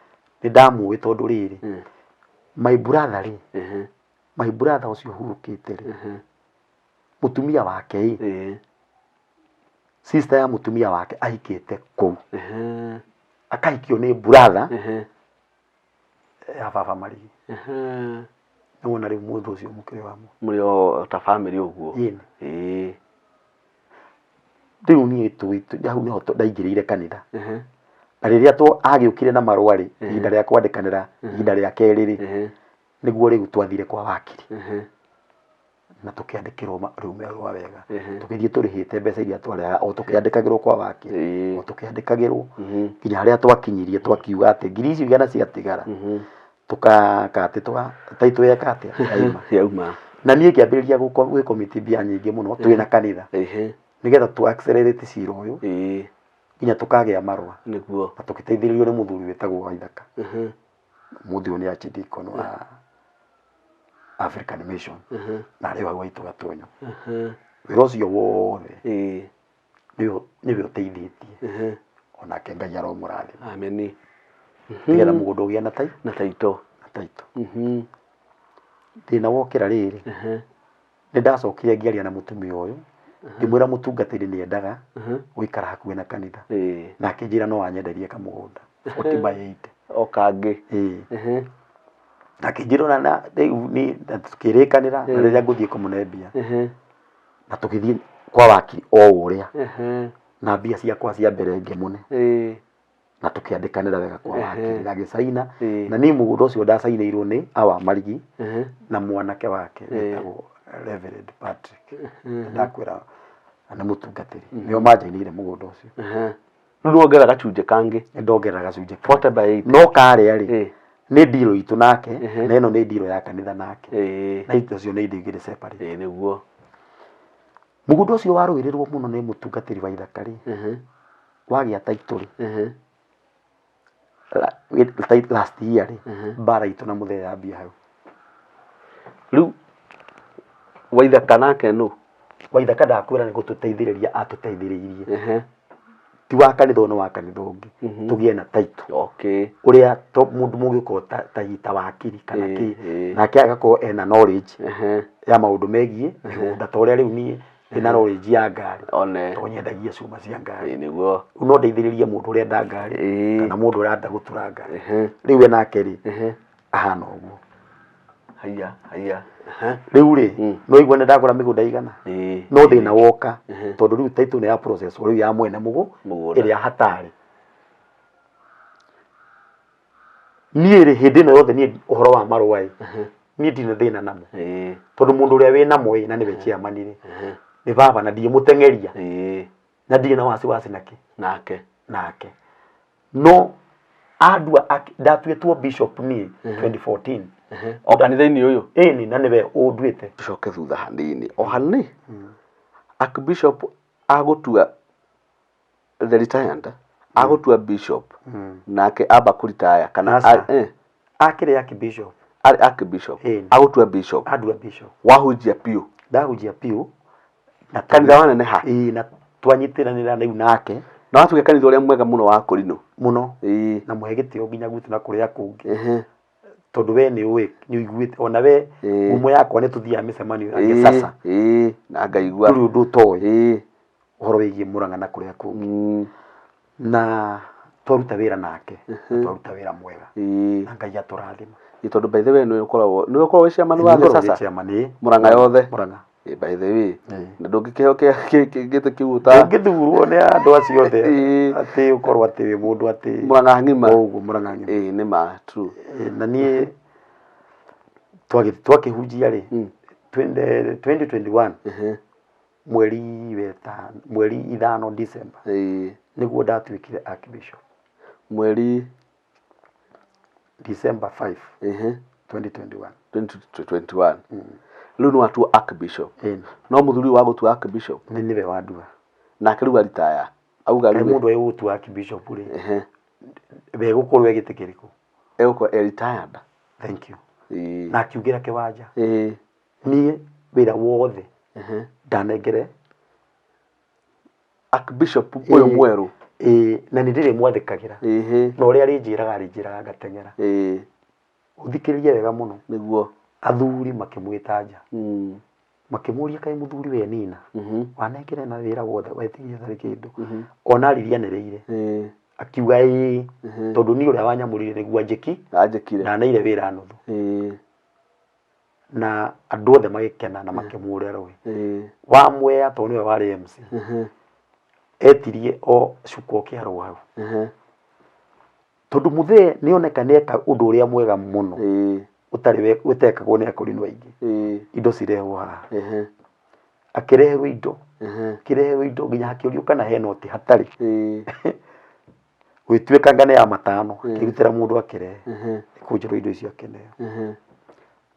nĩ ndamũĩ tondũ rĩrĩ, my brother rĩ, my brother ũcio ũhurũkĩte rĩ, mũtumia wake ĩ, sister ya mũtumia wake ahikĩte kũu. Akahikio nĩ brother ya baba Marigi. Nĩwona rĩu mũndũ ũcio mũkĩrĩ wa mũ. Mũrĩ o ta family ũguo. Ĩni. Rĩu niĩ hau nĩho ndaingĩrĩire kanitha. Na rĩrĩa agĩũkire na marũa rĩ, ihinda rĩa kwandĩkanĩra, ihinda rĩa kerĩ rĩ, nĩguo rĩu twathire kwa wakiri. Na tũkĩandĩkĩrwo rĩu marũa wega. Tũgĩthiĩ tũrĩhĩte mbeca iria twarĩhaga o tũkĩandĩkagĩrwo kwa wakiri. O tũkĩandĩkagĩrwo nginya harĩa twakinyirie twakiuga atĩ ngiri icio igana ciatigara. Tũkaka atĩ taitũ yeka atĩa? Yauma. Yauma. Na niĩ ngĩambĩrĩria gwĩkomiti mbia nyingĩ mũno twĩna kanitha. Nĩgetha tũ accelerate cira ũyũ. Nginya tũkagĩa marũa. Nĩguo. Na tũgĩteithĩrĩrio nĩ mũthuri wĩtagwo Waithaka. Mũthuri ũyũ nĩ archdeacon wa African Mission. Na arĩ hau haitũ Gatonyo. Wĩra ũcio wothe nĩwe ũteithĩtie. Onake Ngai aromũrathima. Ameni. Nĩgetha mũgũnda ũgĩe na Na taito. Na taito. Thĩna wokĩra rĩrĩ, nĩ ndacokire ngĩaria na mũtumia ũyũ, ngĩmwĩra mũtungatĩri nĩ endaga gũikara hakuhĩ na kanitha. Na akĩnjĩra no anyenderie kamũgũnda 40 by 80. O kangĩ. Na akĩnjĩra ona na rĩu nĩ na tũkĩrĩkanĩra na rĩrĩa ngũthiĩ kũmũne mbia. Na tũgĩthiĩ kwa wakiri o ũrĩa. Na mbia ciakwa cia mbere ngĩmũne. Na tũkĩandĩkanĩra wega kwa wakiri na agĩcaina. Na niĩ mũgũnda ũcio ndacainĩirwo nĩ awa Marigi na mwanake wake wĩtagwo Reverend Patrick. Ndakwĩra nĩ mũtungatĩri. Nĩo manjainĩire mũgũnda ũcio. Rĩu nĩwongerera gacunjĩ kangĩ. Nĩndongerera gacunjĩ kangĩ. 40 by 80. No karĩa rĩ, nĩ deal itũ nake, na ĩno nĩ deal ya kanitha nake. Na indo icio nĩ indo igĩrĩ separate. Nĩguo. Mũgũnda ũcio warũĩrĩrwo mũno nĩ mũtungatĩri wa ithaka rĩ, wagĩa title rĩ, last year rĩ, mbara itũ na mũthee yambia hau. Rĩu Waithaka nake nũ? Waithaka ndakwĩra nĩ gũtũteithĩrĩria atũteithĩrĩirie. Ti wa kanitha ũyũ nĩ wa kanitha ũngĩ. Tũgĩe na title. Ũrĩa mũndũ mũngĩkorwo ta wakiri kana kĩ, nake agakorwo ena knowledge ya maũndũ megiĩ mĩgũnda ta ũrĩa rĩu niĩ ndĩna knowledge ya ngari. Tondũ nyendagia cuma cia ngari. Nĩguo. Rĩu no ndeithĩrĩrie mũndũ ũrenda ngari kana mũndũ ũrenda gũtura ngari. Rĩu we nake rĩ, ahana ũguo. Haiya, haiya. Rĩu rĩ, no igue nĩ ndagũra mĩgũnda igana. No thĩna woka, tondũ rĩu title nĩ ya process rĩu ya mwene Mũgũnda. ĩrĩa hatarĩ. Niĩ rĩ, hĩndĩ ĩno yothe niĩ ũhoro wa marũa ĩ, niĩ ndirĩ na thĩna namo. Tondũ mũndũ ũrĩa wĩ namo ĩ, na nĩwe chairman rĩ, nĩ baba na ndingĩmũteng'eria. Na ndirĩ na wasiwasi nake. Nake. Nake. No andua ndatuĩtwo bishop niĩ 2014. O kanitha-inĩ ũyũ? Ĩni, na nĩwe ũnduĩte. Tũcoke thutha hanini. O hanini? Archbishop agũtua the retired, agũtua bishop, nake amba kũritaya kana Aca. Akĩrĩ archbishop. Arĩ archbishop. Ĩni. Agũtua bishop. Andua bishop. Wahunjia piũ. Ndahunjia piũ. Na kanitha waneneha. Ĩĩ, na twanyitĩranĩra rĩu nake. Na watuĩka kanitha ũrĩa mwega mũno wa Kũrinũ. Mũno. Na mũhe gĩtĩo nginya gwitũ na kũrĩa kũngĩ. Tondũ we nĩ ũĩ, nĩ ũiguĩte, ona we ngumo yakwa nĩ tũthiaga mĩcemanio ya Gĩcaca. Na ngaigua. Ndũrĩ ũndũ ũtoĩ. Ũhoro wĩgiĩ Mũrang'a na kũrĩa kũngĩ. Na twaruta wĩra nake, na twaruta wĩra mwega. Na Ngai atũrathima. Tondũ by the way nĩwe ũkoragwo, nĩwe ũkoragwo wĩ chairman wa Nĩwe ũkoragwo wĩ Gĩcaca? chairman, ĩĩ. Mũrang'a yothe? Mũrang'a. By the way, na ndũngĩkĩheo gĩtĩ kĩu ũta Ndũngĩthurwo nĩ andũ acio othe atĩ ũkorwo atĩ wĩ mũndũ atĩ Mũrang'a ng'ima. O ũguo Mũrang'a ng'ima. Nĩ ma, true. Na niĩ twakĩhunjia rĩ, 2021, mweri wetano, mweri ithano December, nĩguo ndatuĩkire archbishop. Mweri December 5. 2021. 2021 rĩu nĩ watuo archbishop. Ĩni. No mũthuri wa gũtua archbishop? Nĩ nĩwe wandua. Nake rĩu aritaya auga Kaĩ rĩu mũndũ egũgũtua archbishop rĩ, Ehe. we gũkorwo e gĩtĩ kĩrĩkũ? Egũkorwo e retired. Thank you. Ĩĩ. Na akiugĩra kĩwanja. Ĩĩ. Niĩ wĩra wothe Ehe. ndanengere Archbishop ũyũ Ĩĩ. mwerũ. Ĩĩ, na nĩ ndĩrĩmwathĩkagĩra. Ĩhĩ. Na ũrĩa arĩnjĩraga arĩnjĩraga ngateng'era. Ĩĩ. Ũthikĩrĩrie wega mũno. Nĩguo. Athuri makĩmwĩta nja. Makĩmũria kaĩ mũthuri we nina. Wanengere na wĩra wothe wetirie ũtarĩ kĩndũ. Ona aririe anĩrĩire. Ĩĩ. Akiuga ĩĩ. Tondũ niĩ ũrĩa wanyamũrire nĩguo anjĩki. Anjĩkire. Ndaneire wĩra nuthu. Ĩĩ. Na andũ othe magĩkena na makĩmũrĩra rũĩ. Ĩĩ. Wamwea tondũ nĩwe warĩ MC. Etirie o cuka ũkĩarwo hau. Tondũ mũthee nĩ oneka nĩ eka ũndũ ũrĩa mwega mũno. Ĩĩ. Ũtarĩ ũtekagwo nĩ akorino aingĩ. Ĩĩ. Indo cirehwo haha. Ehe. Akĩreherwo indo. Ehe. Akĩreherwo indo nginya hakĩũrio kana he noti hatarĩ. Ĩĩ. Gũgĩtuĩka ngana ya matano. Akĩrutĩra mũndũ akĩrehe. Ehe. Kũnjĩrwo indo icio akĩneo. Ehe.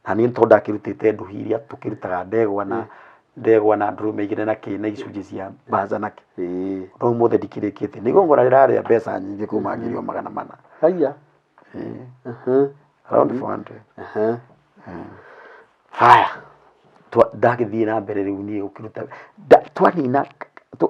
Na niĩ tondũ ndakĩrutĩte nduhi iria tũkĩrutaga ndegwa na ndegwa na ndũrũme igĩrĩ na kĩ na icunjĩ cia mbaca na kĩ. Ĩĩ. No ũmũthĩ ndikĩrĩkĩtie. Nĩ igongona rĩrarĩa mbeca nyingĩ kuma ngiri o 400. Haiya. Ĩĩ. Ehe. Around 400. Ehe. Haya. Ndagĩthiĩ na mbere rĩu niĩ gũkĩruta twanina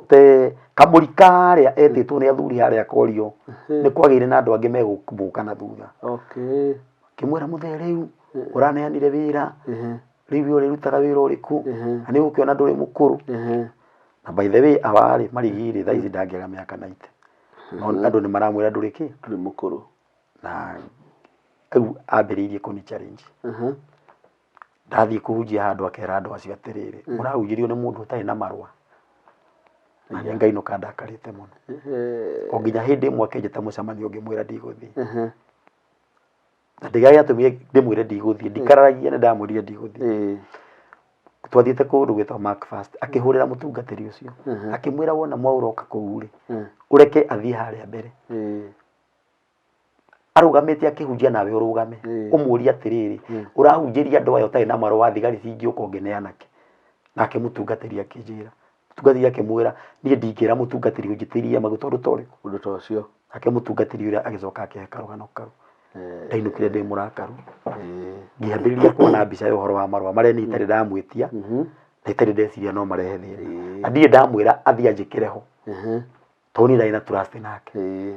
te kamũri karĩa etĩtwo nĩ athuri harĩa korio nĩ kwagĩire na andũ angĩ megũka na thutha. Okay. Ngĩmwĩra mũthee rĩu ũraneanire wĩra Ehe. rĩu we ũrĩrutaga wĩra ũrĩkũ Ehe. na nĩ ũgũkĩona ndũrĩ mũkũrũ. Ehe. Na by the way awarĩ marigirĩ thaa ici ndangĩaga mĩaka 90. No andũ nĩ maramwĩra ndũrĩ kĩ? Ndũrĩ mũkũrũ. Na rĩu ambĩrĩirie kũni challenge. Ehe. Ndathiĩ kũhunjia handũ akera andũ acio atĩrĩrĩ, mũrahunjĩrio nĩ mũndũ ũtarĩ na marũa. Na nĩ ngainũka ndakarĩte mũno. Ehe. O nginya hĩndĩ ĩmwe akĩnjĩta mũcemanio ngĩmwĩra ndigũthiĩ. Ehe. Na ndĩrĩa gĩatũmire ndĩmwĩre ndigũthiĩ, ndikararagia nĩ ndamwĩrire ndigũthiĩ. Ĩĩ. Twathiĩte kũndũ gwĩtagwo Macfast, akĩhũrĩra mũtungatĩri ũcio. Akĩmwĩra wona mwaũra oka kũu rĩ, ũreke athiĩ harĩa mbere. Ĩĩ. Arũgamĩte akĩhunjia nawe ũrũgame. Ĩĩ. Ũmũrie atĩrĩrĩ, ũrahunjĩria andũ aya ũtarĩ na marũa thigari cingĩũka ũngĩneana kĩ? Nake mũtungatĩri akĩnjĩra. Mũtungatĩri akĩmwĩra, niĩ ndingĩra mũtungatĩri ũnjitĩrĩrie maguta ũndũ ta ũrĩkũ? Ũndũ ta ũcio. Nake mũtungatĩri ũrĩa agĩcoka akĩhe karũgano kau. Ndainũkire ndĩ mũrakaru. Ĩĩ. Ngĩambĩrĩria kuona mbica ya ũhoro wa marũa marĩa niĩ itarĩ ndamwĩtia na itarĩ ndeciria no marehe thĩna. Ĩĩ. Na ndirĩ ndamwĩra athiĩ anjĩkĩre ho. Ehe. Tondũ niĩ ndarĩ na trust nake. Ĩĩ.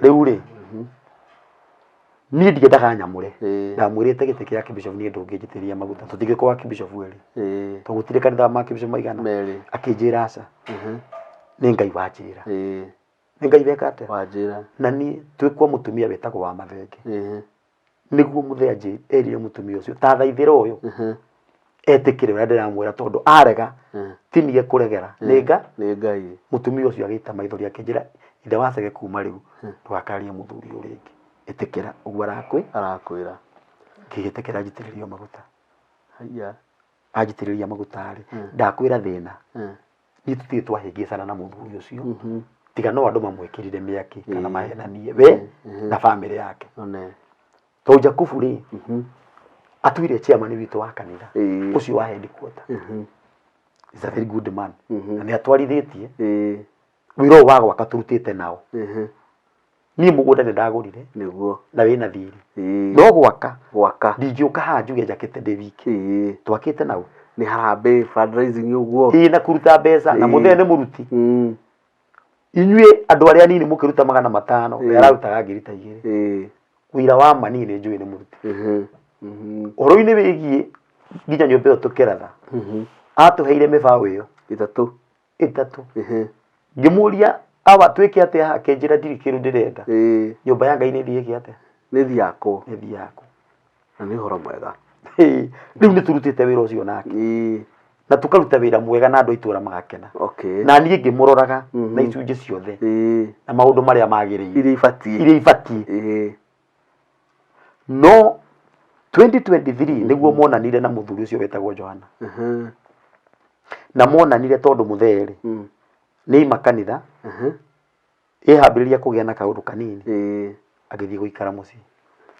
Rĩu rĩ, niĩ ndiendaga nyamũre. Ĩĩ. Ndamwĩrĩte gĩtĩ kĩa archbishop niĩ ndũngĩnjitĩrĩria maguta. Tũtingĩkorwo archbishop erĩ. Ĩĩ. Tondũ gũtirĩ kanitha wa archbishop maigana. Merĩ. Akĩnjĩra aca. Ehe. Nĩ Ngai wanjĩra. Ĩĩ. Nĩ Ngai weka atĩa? Wanjĩra. Na niĩ twĩ kwa mũtumia wĩtagwo wa Mathenge. Ĩĩ. Nĩguo mũthee erire mũtumia ũcio ta thaithĩra ũyũ Ehe. etĩkĩre ũrĩa ndĩramwĩra tondũ arega Ehe. ti niĩ ekũregera nĩ nga Nĩ Ngai. Mũtumia ũcio agĩita maithori akĩnjĩra ithe wa Chege kuma rĩu ndũgakararie mũthuri ũyũ rĩngĩ ĩtĩkĩra ũguo arakwĩ Arakwĩra. Ngĩgĩtĩkĩra njitĩrĩrio maguta. Haiya. Anjitĩrĩria maguta rĩ ndakwĩra thĩna Eh. Niĩ tũtirĩ twahĩngĩcana na mũthuri ũcio Mhm. tiga no andũ mamwĩkĩrire mĩaki kana Ĩĩ. mahenanie we na bamĩrĩ yake. One. Tondũ Jakubu rĩ Mhm. atuire chairman witũ wa kanitha Ĩĩ. ũcio wa headquarter. Mhm. Is a very good man. Mhm. Na nĩ atwarithĩtie Ĩĩ. wĩra ũyũ wa gwaka tũrutĩte nao. Ehe. Niĩ mũgũnda nĩ ndagũrire Nĩguo. na wĩna thirĩ. Ĩĩ. No gwaka Gwaka. ndingĩũka haha njuge njakĩte ndĩ wiki. Ĩĩ. Twakĩte nao. Nĩ harambee fundraising ũguo. Ĩĩ na kũruta mbeca na Ĩĩ. mũthee nĩ mũruti. Inyuĩ andũ arĩa anini mũkĩruta 500 Ĩĩ. we ararutaga ngiri ta igĩrĩ. Ĩĩ. Ũira wa ma niĩ nĩ njũĩ nĩ mũruti. Mhm. Mhm. Ũhoro-inĩ wĩgiĩ nginya nyũmba ĩyo tũkĩratha. Mhm. Atũheire mĩbaũ ĩyo. Ĩtatũ. Ĩtatũ. Ehe. Ngĩmũria awa twĩke atĩa haha akĩnjĩra ndirĩ kĩndũ ndĩrenda. Ĩĩ. Nyũmba ya Ngai nĩ thiĩ ĩke atĩa? Nĩ thiĩ yakwo. Nĩ thiĩ yakwo. Na nĩ ũhoro mwega. Ĩĩ. Rĩu nĩ tũrutĩte wĩra ũcio nake. Ĩĩ. Na tũkaruta wĩra mwega na andũ a itũũra magakena. Okay. Na niĩ ngĩmũroraga Mhm. na icunjĩ ciothe. Ĩĩ. Na maũndũ marĩa magĩrĩire. Iria ibatiĩ. Iria ibatiĩ. Ĩĩ. No 2023 nĩguo monanire na mũthuri ũcio wetagwo Johana. Mhm. Na monanire tondũ mũthee rĩ, nĩ ima kanitha, Mhm. ĩhambĩrĩria kũgĩa na kaũndũ kanini, Ĩĩ. agĩthiĩ gũikara mũciĩ.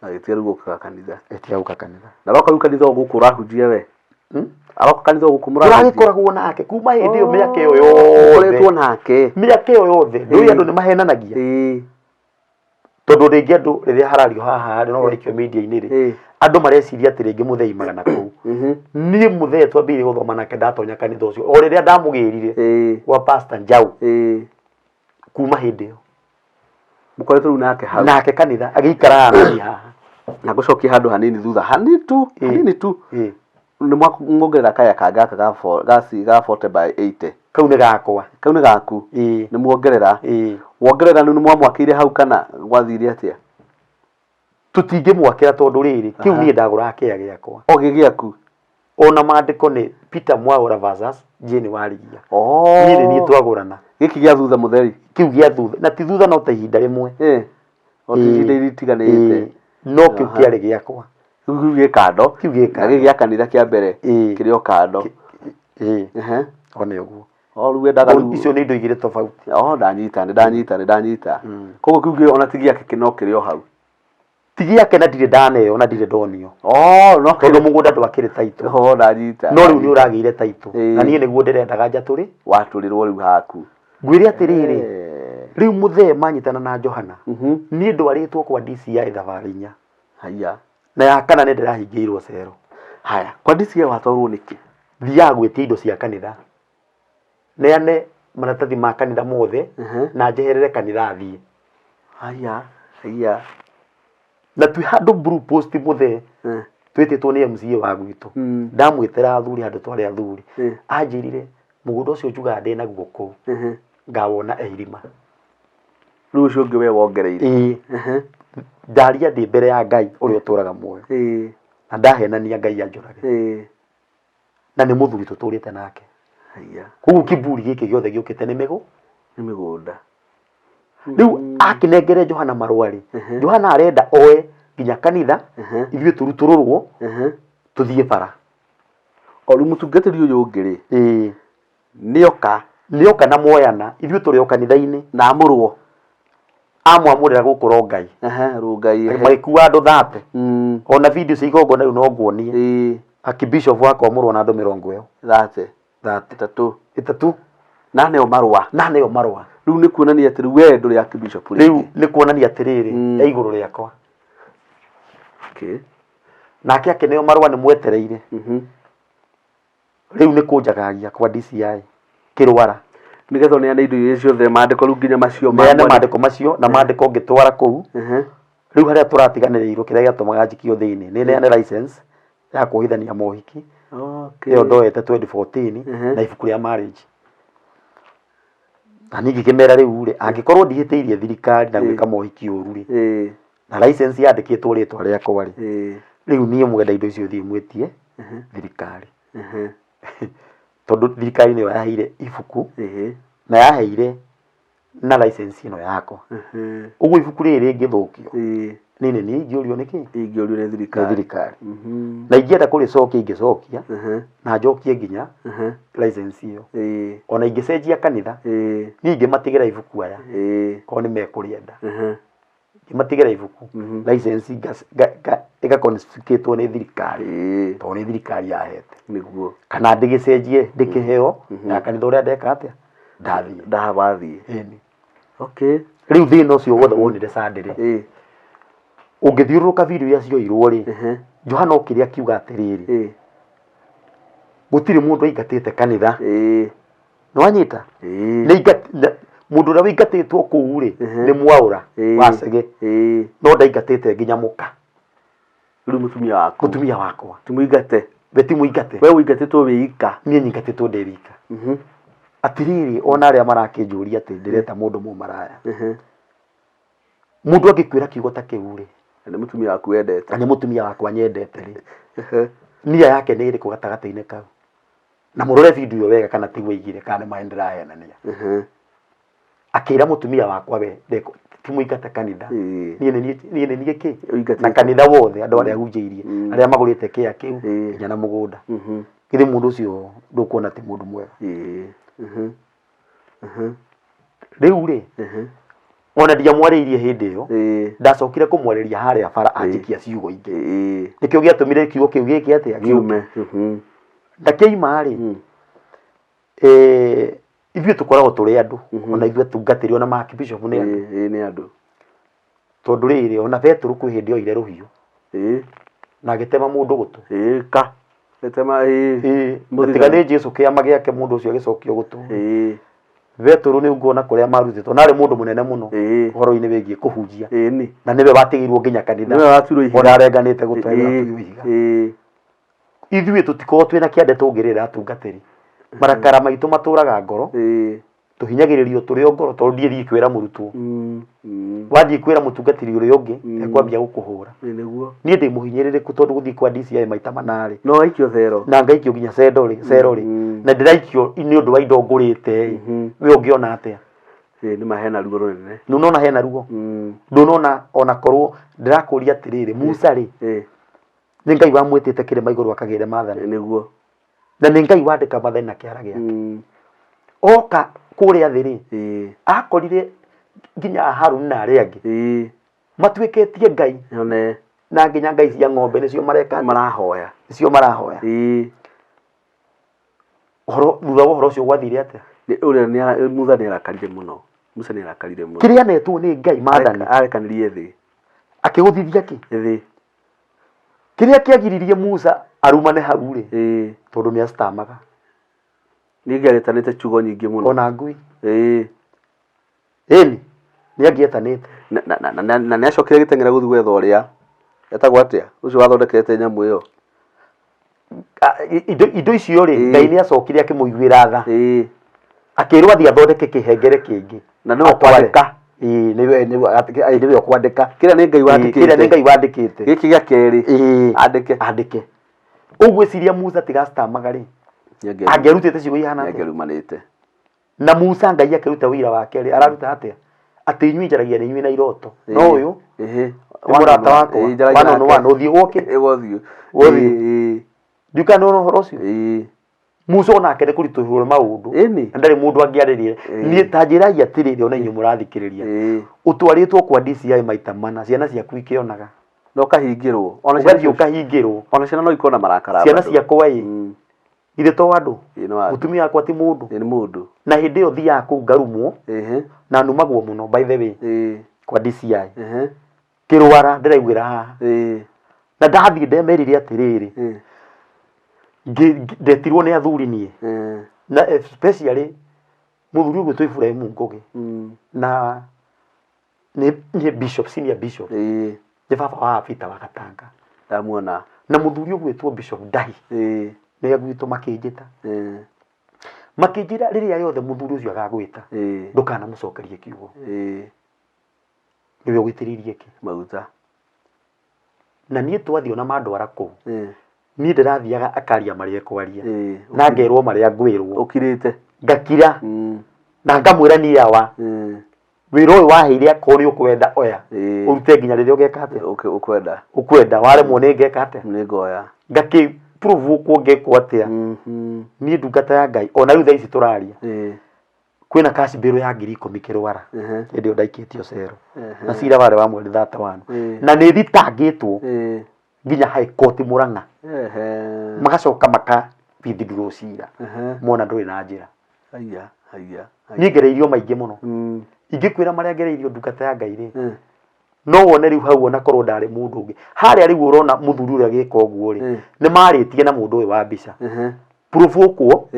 Agĩtiga rĩu gũkaga kanitha. Ĩtiga gũka kanitha. Na aroka rĩu kanitha o gũkũ ũrahunjia we? Hmm? Aroka kanitha o gũkũ mũrahunjia? Tũragĩkoragwo nake kuma hĩndĩ ĩyo mĩaka ĩyo yothe. Ũkoretwo nake. Mĩaka ĩyo yothe. Ndũĩ andũ nĩ mahenanagia. Tondũ rĩngĩ andũ rĩrĩa harario haha rĩ no ũraikio media-inĩ rĩ andũ mareciria atĩ rĩngĩ mũthee imaga na kũu. Niĩ mũthee twambĩrĩirie gũthoma nake ndatonya kanitha ũcio o rĩrĩa ndamũgĩrire gwa Pastor Njau kuma hĩndĩ ĩyo. Mũkoretwo rĩu nake hau. Nake kanitha agĩikaraga na niĩ haha. Na ngũcokia handũ hanini thutha hanini tu hanini tu. Nĩ mwongerera kaya kangĩ gaka ga ga ga 40 by 80. Kau nĩ gakwa. Kau nĩ gaku. Nĩ muongerera. Wongerera rĩu nĩ mwamwakĩire hau kana gwathire atĩa? Tũtingĩmwakĩra tondũ rĩrĩ kĩu niĩ ndagũraga kĩea gĩakwa. O gĩ gĩaku? Ona maandĩko nĩ Peter Mwaũra versus Jane Warigia. Niĩ nĩ niĩ twagũrana. Gĩkĩ gĩa thutha mũtheri? Kĩu gĩa thutha na ti thutha no ta ihinda rĩmwe. O ti ihinda itiganĩte. No kĩu kĩarĩ gĩakwa. Rĩu kĩu gĩ kando. Kĩu gĩ kando. Na gĩkĩ gĩa kanitha kĩa mbere kĩrĩ o kando. O nĩ ũguo. O rĩu wendaga rĩu. Icio nĩ indo igĩrĩ tofauti. O ndanyita, nĩ ndanyita, nĩ ndanyita. Koguo kĩu gĩ ona ti gĩake no kĩrĩ o hau. Ti gĩake na ndirĩ ndaneo na ndirĩ ndonio. Oh, no tondũ mũgũnda ndwakĩrĩ taitũ. Oh, ndanyita. No rĩu nĩ ũragĩire taitũ. Na niĩ nĩguo ndĩrendaga njatũrĩ. Watũrĩrwo rĩu haku. Ngwĩre atĩrĩrĩ, rĩu mũthee manyitana na Johana, niĩ ndwarĩtwo kwa DCI thabarĩ inya. Haiya. Na ya kana nĩ ndĩrahingĩirwo cero. Haya, kwa DCI watwarwo nĩkĩ? Thiaga gwĩtia indo cia kanitha. Neane maratathi ma kanitha mothe na njeherere kanitha thiĩ. Haiya, haiya. Na twĩ handũ Blue Post mũthee twĩtĩtwo nĩ MCA wa gwitũ. Ndamwĩtĩra athuri handũ twarĩ athuri. Anjĩrire mũgũnda ũcio njugaga ndĩnaguo kũu ngawona e irima. Rĩu ũcio ũngĩ we wongereire. Ĩĩ. Ndaria ndĩ mbere ya Ngai ũrĩa ũtũraga muoyo. Na ndahenania Ngai anjũrage. Na nĩ mũthuri tũtũrĩte nake. Haiya. Koguo kiburi gĩkĩ gĩothe gĩũkĩte nĩ mĩgũ. Nĩ mĩgũnda. Rĩu akĩnengere Johana marũa rĩ, Johana arenda oe nginya kanitha, ithuĩ tũrutũrũrwo, tũthiĩ bara. O rĩu mũtungatĩri ũyũ ũngĩ rĩ, Nĩoka. Nĩoka na moyana, ithuĩ tũrĩ o kanitha-inĩ. Na amũrwo. Amwamũrĩra gũkũ Rongai. Ehe, Rongai, ehe. Magĩkua andũ thate. Ona video cia igongona rĩu no nguonie. Archbishop wakwamũrwo na andũ mĩrongo ĩyo. Thate. Thate. Ĩtatũ. Ĩtatũ. Na aneo marũa. Na aneo marũa. Rĩu nĩ kuonania atĩ rĩu we ndũrĩ archbishop rĩngĩ. Rĩu nĩ kuonania atĩrĩrĩ, e igũrũ rĩakwa. Okay. Nake akĩneo marũa nĩ mwetereire. Rĩu nĩ kũnjagagia kwa DCI kĩrwara. Nĩgetha ũneane indo iria ciothe maandĩko rĩu nginya macio ma Neane maandĩko macio na maandĩko ngĩtwara kũu. Rĩu harĩa tũratiganĩrĩirwo kĩrĩa gĩatũmaga njikio thĩinĩ nĩ neane license ya kuohithania mohiki ĩyo ndoete 2014 na ibuku rĩa marriage. Na niĩ ngĩkĩmera rĩu rĩ, angĩkorwo ndihĩtĩirie thirikari na gwĩka mohiki ũru rĩ, na license yandĩkĩtwo rĩtwa rĩakwa rĩ, rĩu niĩ mwenda indo icio thiĩ mwĩtie thirikari. Tondũ thirikari nĩyo yaheire ibuku na yaheire na license ĩno yakwa. Ũguo ibuku rĩrĩ rĩngĩthũkio niĩ nĩ niĩ ingĩũrio nĩ kĩ? Ingĩũrio nĩ Nĩ thirikari. thirikari. Na ingĩenda kũrĩcokia ingĩcokia na njokie nginya license ĩyo. Ona ingĩcenjia kanitha niĩ ingĩmatigĩra ibuku aya korwo nĩ mekũrĩenda. Ngĩmatigĩra ibuku license ĩga confiscatwo nĩ thirikari tondũ nĩ thirikari yahete. Nĩguo. Kana ndĩgĩcenjie ndĩkĩheo ya kanitha ũrĩa ndeka atĩa ndathiĩ. Wathiĩ. Ĩni. Okay. Rĩu thĩna ũcio wothe wonire Sunday rĩ, ũngĩthiũrũrũka video iria cioirwo rĩ, Johana okire akiuga atĩrĩrĩ, gũtirĩ mũndũ aingatĩte kanitha. Nĩwanyita? Nĩ mũndũ ũrĩa wĩingatĩtwo kũu rĩ, nĩ Mwaũra wa Chege, no ndaingatĩte nginya mũka. Rĩu mũtumia waku. Mũtumia wakwa. Ti mũingate. We ti mũingate. We ũingatĩtwo wĩ ika. Niĩ nyingatĩtwo ndĩ wika. Atĩrĩrĩ, ona arĩa marakĩnjũria atĩ ndĩreta mũndũ mũmaraya. Mũndũ angĩkwĩra kiugo ta kĩu rĩ, Na nĩ mũtumia waku wendete. Na nĩ mũtumia wakwa nyendete rĩ, nia yake nĩ ĩrĩkũ gatagatĩ-inĩ kau? Na mũrore video ĩyo wega kana tiguo aigire kana nĩ maĩ ndĩrahenania. Akĩra mũtumia wakwa we ti mũingate kanitha. Niĩ nĩ niĩ nĩ niĩ kĩ? Ũingatĩte. Na kanitha wothe andũ arĩa hunjĩirie, arĩa magũrĩte kĩa kĩu nginya na mũgũnda. Githĩ mũndũ ũcio ndũkuona ti mũndũ mwega? Rĩu rĩ, Ona ndiamwarĩirie hĩndĩ ĩyo. Ndacokire kũmwarĩria harĩa bara anjikia ciugo ingĩ. Nĩkĩo gĩatũmire kiugo kĩu gĩke atĩa? Gĩũke. Kiume. Na kĩaima rĩ, ithuĩ tũkoragwo tũrĩ andũ, ona ithuĩ atungatĩri, ona ma bishop nĩ andũ. Ĩĩ nĩ andũ. Tondũ rĩrĩ, ona Petero kwĩ hĩndĩ oire rũhiũ na agĩtema mũndũ gũtũ. Ĩĩ ka. Gĩtema ĩĩ. Ĩĩ, na Mũthigari. tiga nĩ Jesu kĩama gĩake mũndũ ũcio agĩcokio gũtũ. Petero nĩ nguona kũrĩa marutĩtwo, na arĩ mũndũ mũnene mũno ũhoro-inĩ wĩgiĩ kũhunjia. Ĩĩ nĩ. Na nĩwe watigĩirwo nginya kanitha. Nĩwe watuirwo ihiga. Ona arenganĩte gũtũ nĩwe watuirwo ihiga. Ithuĩ tũtikoragwo twĩna kĩande tũngĩrĩra atungatĩri. Marakara maitũ matũraga ngoro. Tũhinyagĩrĩrio tũrĩ o ngoro tondũ ndiĩ thiĩ kwĩra mũrutwo. Wathiĩ kwĩra mũtungatĩri ũrĩa ũngĩ, ekwambia gũkũhũra. Ĩĩ nĩguo. Niĩ ndĩ mũhinyĩrĩrĩku tondũ gũthiĩ kwa DCI maita mana rĩ. No waikio thero. Na ngaikio nginya cendo rĩ, cero rĩ. Na ndĩraikio nĩ ũndũ wa indo ngũrĩte ĩ. We ũngĩona atĩa? Ĩĩ nĩ ma hena ruo rũnene. Nĩ ũnona hena ruo? Ndũnona ona korwo ndĩrakũria atĩrĩrĩ, Musa rĩ, nĩ Ngai wamwĩtĩte kĩrĩma igũrũ akagĩre maathani. Ĩĩ nĩguo. Na nĩ Ngai wandĩka maathani na kĩara gĩake. Oka kũrĩa thĩ rĩ, akorire nginya Haruni na arĩa angĩ matuĩkĩtie Ngai. Yone. Na nginya ngai cia ng'ombe nĩcio mareka atĩa? Marahoya. Nĩcio marahoya. Ũhoro thutha wa ũhoro ũcio gwathire atĩa? Nĩ ũrĩa nĩ ara- Musa nĩ arakarire mũno. Musa nĩ arakarire mũno. Kĩrĩa anetwo nĩ Ngai maathani. Arekanirie thĩ. Akĩgũthithia kĩ? Thĩ. Kĩrĩa kĩagiririe Musa arumane hau rĩ, tondũ nĩ acitamaga. Nĩ angĩetanĩte ciugo nyingĩ mũno. Ona ngui. Ĩni, nĩ angĩetanĩte. Na na na na na nĩ acokire agĩteng'era gũthiĩ gwetha ũrĩa etagwo atĩa ũcio wathondekete nyamũ ĩyo. Indo indo icio rĩ, Ngai nĩ acokire akĩmũiguĩra tha. Akĩrwo athiĩ athondeke kĩhengere kĩngĩ. Na nĩwe ũkwandĩka. Ĩĩ nĩwe nĩwe nĩwe ũkwandĩka. Kĩrĩa nĩ Ngai wandĩkĩte. Kĩrĩa nĩ Ngai wandĩkĩte. Gĩkĩ gĩa kerĩ. Andĩke. Andĩke. Ũgwĩciria Musa tiga acitamaga rĩ, angĩarutĩte ciugo ihana atĩa? Nĩangĩarumanĩte. Na Musa Ngai akĩruta ũira wake rĩ, araruta atĩa? Atĩ inyuĩ njaragia na inyuĩ na iroto. No ũyũ nĩ mũrata wakwa. One on one, ũthiũ gwoke. Ũthiũ. Ũthiũ. Ndiũĩ kana nĩ ũhoro ũcio. Musa onake nĩ kũritũhĩrwo nĩ maũndũ. Na ndarĩ mũndũ angĩarĩria. Niĩ ta njĩrai atĩrĩrĩ ona inyuĩ mũrathikĩrĩria. Ũtwarĩtwo kwa DCI maita mana, ciana ciaku ikĩonaga. Na ũkahingĩrwo. Ũgathiĩ ũkahingĩrwo. Ona ciana no ikorwo na marakara. Ciana ciakwa ĩ. Githĩ to andũ? Ĩĩ no andũ. Mũtumia wakwa ti mũndũ? Ĩĩ nĩ mũndũ. Na hĩndĩ ĩyo thiaga kũu ngarumwo Ĩhĩ. na numagwo mũno by the way Ĩĩ. kwa DCI. Ĩhĩ. Kĩrwara ndĩraiguĩra haha. Ĩĩ. Na ndathiĩ ndemerire atĩrĩrĩ, Ĩĩ. ndetirwo nĩ athuri niĩ. Ĩĩ. Na especially mũthuri ũgwĩtwo Ibrahim Ngũgĩ na nĩ bishop, senior bishop. Ĩĩ. Nĩ baba wa Peter wa Gatanga. Ndamuona. Na mũthuri ũgwĩtwo Bishop Ndahi. Ĩĩ. Nĩ gwitũ makĩnjĩta. Ĩĩ. Makĩnjĩra rĩrĩa rĩothe mũthuri ũcio agagwĩta. Ĩĩ. Ndũkanamũcokerie kiugo. Ĩĩ. Nĩwe ũgũitĩrĩirie kĩ? Maguta. Na niĩ twathiĩ ona mandwara kũu. Ĩĩ. Niĩ ndĩrathiaga akaria marĩa ekwaria. Ĩĩ. Na ngerwo marĩa ngwĩrwo. Ũkirĩte. Ngakira. Na ngamwĩra niĩ awa. Wĩra ũyũ waheire akorwo nĩ ũkwenda oya. Ĩĩ. Ũrute nginya rĩrĩa ũgeka atĩa? Ũkwenda. Ũkwenda waremwo nĩ ngeka atĩa? Nĩ ngoya. Ngakĩ prove ũkwo ngekwo atĩa? Niĩ ndungata ya Ngai ona rĩu thaa ici tũraria. Kwĩna cash bail ya 10,000 kĩrwara. Hĩndĩ ĩyo ndaikĩtio cero. Na cira warĩ wa mweri 31. Na nĩ thitangĩtwo nginya High Court Murang'a. Magacoka maka withdraw cira. Mona ndũrĩ na njĩra. Haiya, haiya. Niĩ ngereirio maingĩ mũno. Ingĩkwĩra marĩa ngereirio ndungata ya Ngai rĩ, no wone rĩu hau ona korwo ndarĩ mũndũ ũngĩ. Harĩa rĩu ũrona mũthuri ũrĩa agĩka ũguo rĩ, nĩ marĩtie na mũndũ ũyũ wa mbica. Provokwo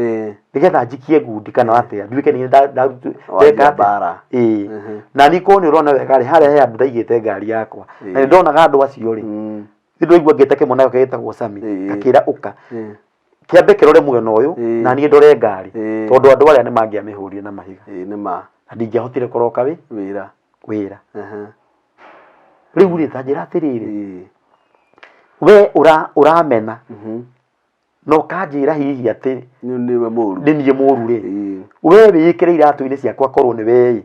nĩgetha njikie ngundi kana atĩa nduĩke nĩ ndeka atĩa. Mbara. Ĩĩ. Na niĩ korwo nĩ ũrona wega rĩ, harĩa he handũ ndaigĩte ngari yakwa. Na nĩ ndonaga andũ acio rĩ, nĩ ndĩraigua ngĩta kĩmwana gĩakwa gĩtagwo Sami, ngakĩra ũka. Kĩambe kĩrore mwena ũyũ na niĩ ndore ngari tondũ andũ arĩa nĩ mangĩamĩhũrire na mahiga. Ĩĩ nĩ ma. Na ndingĩahotire kũroka wĩ Wĩra. wĩra. Rĩu rĩ ta njĩra atĩrĩrĩ, we ũramena na ũkanjĩra hihi atĩ Nĩ nĩwe mũru. nĩ niĩ mũru rĩ, we wĩĩkĩre iratũ-inĩ ciakwa korwo nĩ we ĩ,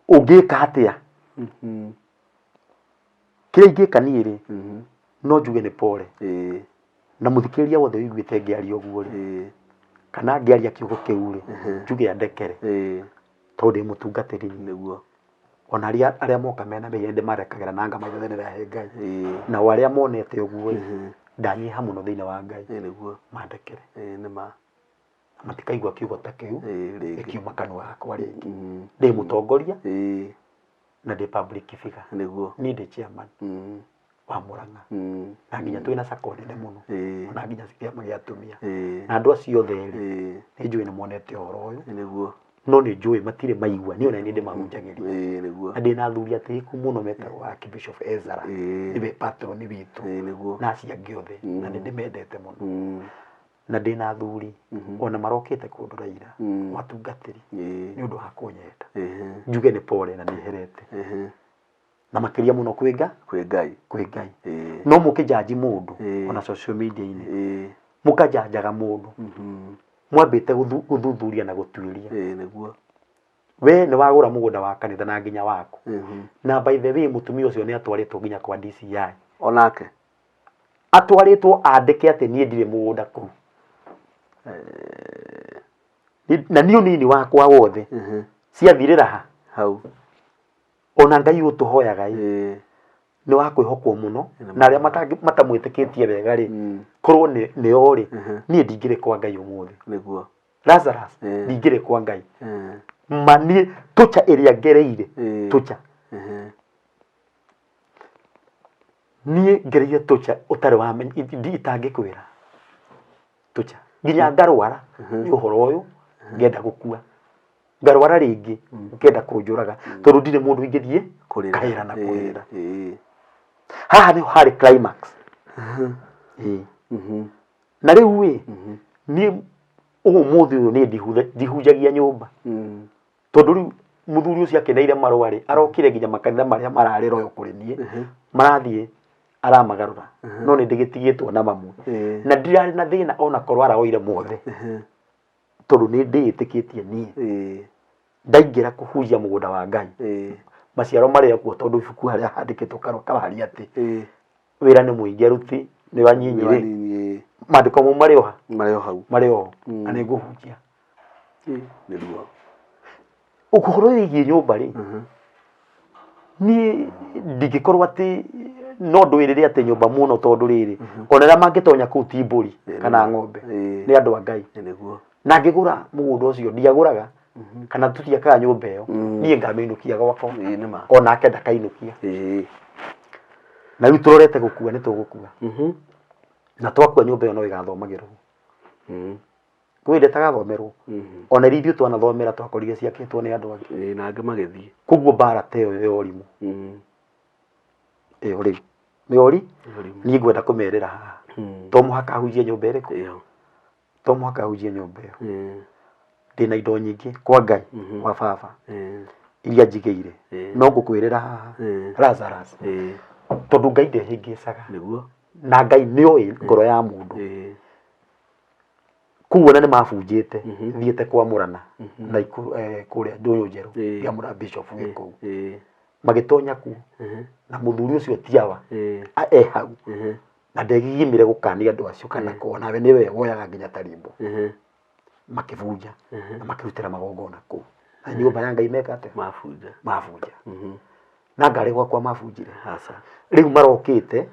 ũngĩka atĩa? Kĩrĩa ingĩka niĩ rĩ, no njuge nĩ pole. Na mũthikĩrĩria wothe ũiguĩte ngĩaria ũguo rĩ, kana ngĩaria kiugo kĩu rĩ, njuge andekere tondũ ndĩ mũtungatĩri. Nĩguo. Ona arĩa arĩa moka mena mehia nĩndĩmarekagĩra na ngamathethenera he Ngai. Nao arĩa monete ũguo ĩ, ndanyiha mũno thĩinĩ wa Ngai. Ĩĩ nĩguo. Mandekere. Ĩĩ nĩ ma. Na matikaigua kiugo ta kĩu Ĩĩ rĩngĩ. gĩkiuma kanua gakwa rĩngĩ. Ndĩ mũtongoria Ĩĩ na ndĩ public figure. Nĩguo. Niĩ ndĩ chairman wa Murang'a. Na nginya twĩna sacco nene mũno. Ona nginya kĩama gĩa atumia. Na andũ acio othe rĩ, nĩ njũĩ nĩ monete ũhoro ũyũ. Nĩguo. No nĩ njũĩ matirĩ maigua, niĩ ona nĩ ndĩmahunjagĩria. Ĩĩ nĩguo. Na ndĩna athuri atĩĩku mũno metagwo Archbishop Ezra. Nĩwe patron witũ. Ĩĩ nĩguo. Na acio angĩ othe. Na nĩ ndĩmendete mũno. Na ndĩna athuri ona marokĩte kũndora ira watungatĩri nĩ ũndũ wa kũnyenda. Njuge nĩ pole na nĩ herete. Na makĩria mũno kwĩ Ngai. Kwĩ Ngai. Kwĩ Ngai. No mũkĩnjanji mũndũ ona social media-inĩ. Mũkanjanjaga mũndũ. Mwambĩte gũthuthuria na gũtuĩria. Ĩĩ nĩguo. We nĩ wagũra mũgũnda wa kanitha na nginya waku. Na by the way mũtumia ũcio nĩ atwarĩtwo nginya kwa DCI. Onake. Atwarĩtwo andĩke atĩ niĩ ndirĩ mũgũnda kũu. Na niĩ ũnini wakwa wothe ciathirĩra ha? Hau. Ona Ngai ũyũ tũhoyaga ĩ, nĩ wa kwĩhokwo mũno na arĩa matamwĩtĩkĩtie wega rĩ, korwo nĩo rĩ, niĩ ndingĩrĩ kwa Ngai ũmũthĩ. Nĩguo. Lazarus ndingĩrĩ kwa Ngai. Ma niĩ tũcha ĩrĩa ngereire, tũcha. Niĩ ngereire tũcha ũtarĩ wamenya, itangĩkwĩra. Tũcha. Nginya ngarwara nĩ ũhoro ũyũ, ngenda gũkua. Ngarwara rĩngĩ, ngenda kũnjũraga. Tondũ ndirĩ mũndũ ingĩthiĩ kaĩra na kũrĩra. Haha nĩho harĩ climax. Ĩĩ. Na rĩu ĩ, niĩ ũmũthĩ ũyũ niĩ ndihunjagia nyũmba. Tondũ rĩu mũthuri ũcio akeneire marũa rĩ, arokire nginya makanitha marĩa mararĩ royal kũrĩ niĩ, marathiĩ aramagarũra. No nĩ ndĩgĩtigĩtwo na mamwe. Na ndirarĩ na thĩna ona korwo araoire mothe. Tondũ nĩ ndĩĩtĩkĩtie niĩ. Ndaingĩra kũhunjia mũgũnda wa Ngai. Maciaro marĩa kuo tondũ ibuku harĩa handĩkĩtwo kararia atĩ wĩra nĩ mũingĩ aruti nĩ anyinyi rĩ. Maandĩko mau marĩ o ha? Marĩ o hau. Marĩ o ho. Na nĩ ngũhunjia. Nĩ ruo. Ũhoro wĩgiĩ nyũmba rĩ, niĩ ndingĩkorwo atĩ no ndwĩrĩre atĩ nyũmba mũno tondũ rĩrĩ, ona arĩa mangĩtonya kũu ti mbũri kana ng'ombe, nĩ andũ a Ngai. Nĩguo. Na ngĩgũra mũgũnda ũcio ndiagũraga kana tũtiakaga nyũmba ĩyo, niĩ ngamĩinũkia gwakwa, Ĩĩ nĩ ma. onake ndakainũkia. Na rĩu tũrorete gũkua nĩ tũgũkua. Na twakua nyũmba ĩyo no ĩgathomagĩrwo. Kwĩ hĩndĩ ĩtagathomerwo. Ona iria ithuĩ twanathomera twakorire ciakĩtwo nĩ andũ angĩ. Ĩĩ na angĩ magĩthiĩ. Koguo mbara ta ĩyo ya ũrimũ. Ĩyo rĩu nĩ ũri niĩ ngwenda kũmerĩra haha. To mũhaka hunjie nyũmba ĩrĩkũ? Ĩyo. To mũhaka hunjie nyũmba ĩyo. Ndĩna indo nyingĩ kwa Ngai, kwa baba iria njigĩire. No ngũkwĩrĩra haha Lazarus. Tondũ Ngai ndehĩngĩcaga. Nĩguo. Na Ngai nĩoĩ ngoro ya mũndũ. Koguo ona nĩ mabunjĩte thiĩte kwamũrana na kũrĩa Ndũnyũ Njerũ ngĩamũra bishop wĩ kũu. Magĩtonya kuo na mũthuri ũcio ti awa e hau na ndegigimire gũkania andũ acio kana kuona we nĩwe woyaga nginya tarimbo. Makĩbunja na makĩrutĩra magongona kũu. Na nyũmba ya Ngai meka atĩa? Mabunja. Mabunja. Na ngarĩ gwakwa mabunjire. Aca. Rĩu marokĩte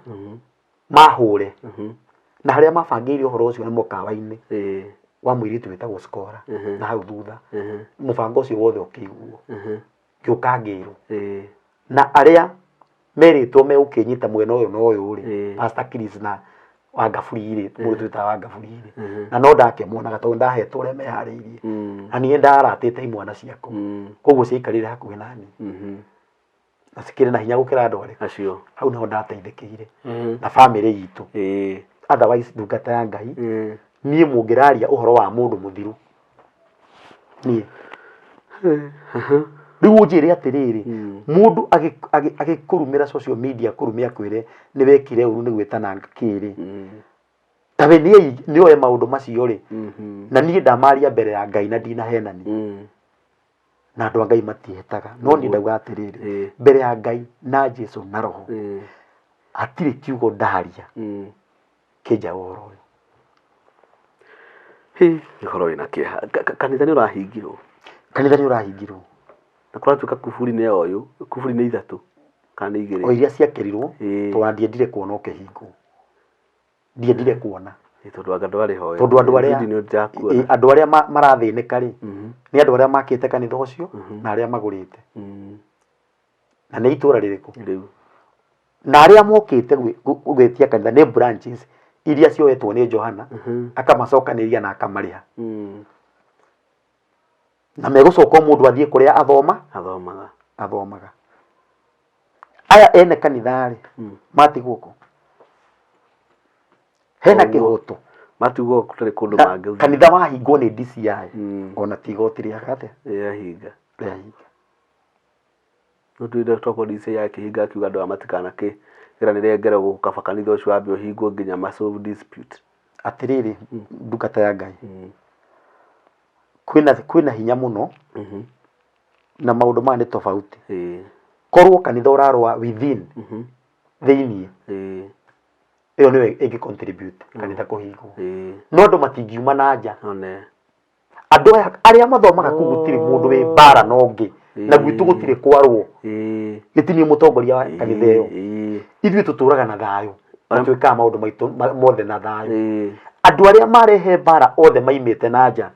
mahũre. Na harĩa mabangĩire ũhoro ũcio nĩ mũkawa-inĩ wa mũirĩtu wĩtagwo Skora na hau thutha. Mũbango ũcio wothe ũkĩiguo. Ngĩũka ngĩrwo. Na arĩa merĩtwo megũkĩnyita mwena ũyũ na ũyũ rĩ, Pastor Chris na Wangaburi rĩ, mũndũ twĩtaga Wangaburi rĩ, na no ndakĩmonaga tondũ ndahetwo ũrĩa meharĩirie. Na niĩ ndaratĩte imwana ciakwa. Koguo ciaikarire hakuhĩ na niĩ. Na cikĩrĩ na hinya gũkĩra andũ arĩkũ. Acio. Hau niho ndateithĩkĩire. Na bamĩrĩ itũ. Otherwise ndungata ya Ngai, niĩ mũngĩraria ũhoro wa mũndũ mũthiru, niĩ. Rĩu ũnjĩre atĩrĩrĩ, mũndũ agĩkũrumĩra social media akũrume akwĩre nĩ wekire ũru nĩ gwĩtana kĩrĩ. Ta we nĩoe maũndũ macio rĩ, na niĩ ndamaria mbere ya Ngai na ndinahenania. Na andũ a Ngai matiĩhĩtaga. No niĩ ndauga atĩrĩrĩ, mbere ya Ngai na Jesu na Roho, hatirĩ kiugo ndaria kĩnja ũhoro ũyũ. Hĩ, nĩ ũhoro wĩna kĩeha. Kanitha nĩ ũrahingirwo? Kanitha nĩ ũrahingirwo. Na kũratuĩka kuburi nĩ ũyũ, kuburi nĩ ithatũ kana nĩ igĩrĩ. O iria ciakĩrirwo, Ĩĩ. tondũ ndiendire kuona ũkĩhingwo, ndiendire kuona. Ĩ, tondũ anga ndwarĩ ho. Tondũ andũ arĩa Video nĩ ndĩrakuona. Ĩ, andũ arĩa marathĩnĩka rĩ, nĩ andũ arĩa makĩte kanitha ũcio na arĩa magũrĩte. Na nĩ itũra rĩrĩkũ? Rĩu. Na arĩa mokĩte gwĩtia kanitha nĩ branches iria cioetwo nĩ Johana, akamacokanĩria na akamarĩha. Na megũcoka o mũndũ athiĩ kũrĩa athoma. Athomaga. Athomaga. Aya ene kanitha rĩ, matigwo kũ? Hena Ũguo. kĩhoto. Matigwo gũtarĩ kũndũ Na mangĩthiĩ. kanitha wahingwo nĩ DCI, ona ti igoti rĩaga atĩa? Rĩahinga. Rĩahinga. No tuire tokorwo DCI akĩhinga akiuga andũ aya matikanakĩgeranĩre ngero gũkũ kaba kanitha ũcio wambe ũhingwo nginya ma solve dispute. Atĩrĩrĩ, ndungata ya Ngai, kwĩna hinya mũno na maũndũ maya nĩ tofauti. Korwo kanitha ũrarũa within, thĩiniĩ, ĩyo nĩyo ĩngĩ contribute kanitha kũhingwo. No andũ matingiuma na nja. One. Andũ aya arĩa mathomaga kũu gũtirĩ mũndũ wĩ mbara na ũngĩ, na gwitũ gũtirĩ kwarwo. Gĩtiniĩ mũtongoria wa kanitha ĩyo. Ithuĩ tũtũraga na thayũ, na twĩkaga maũndũ maitũ mothe na thayũ. Andũ arĩa marehe mbara othe maimĩte na nja,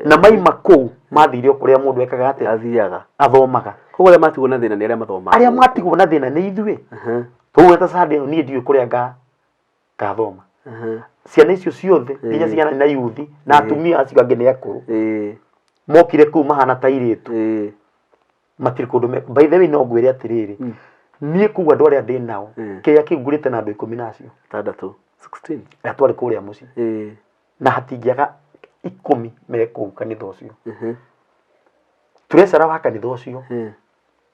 na maima kũu mathire o kũrĩa mũndũ ekaga atĩa? Athiaga. Athomaga. Koguo arĩa matigwo na thĩna nĩ arĩa mathomaga. Arĩa matigwo na thĩna nĩ ithuĩ. Tũguo ta Sunday ĩno niĩ ndiũĩ kũrĩa ngathoma. Ciana icio ciothe, nginya ciana na yuthi, na atumia acio angĩ nĩ akũrũ. Mokire kũu mahana ta airĩtu. Matirĩ kũndũ me. By the way no ngwĩre atĩrĩrĩ, niĩ kũu andũ arĩa ndĩ nao, kĩrĩa kĩu ngũrĩte na andũ ikũmi na acio. Atandatũ. 16. Arĩa twarĩ kũrĩa mũciĩ. Na hatingĩaga 10 me kũu kanitha ũcio. Treasurer wa kanitha ũcio,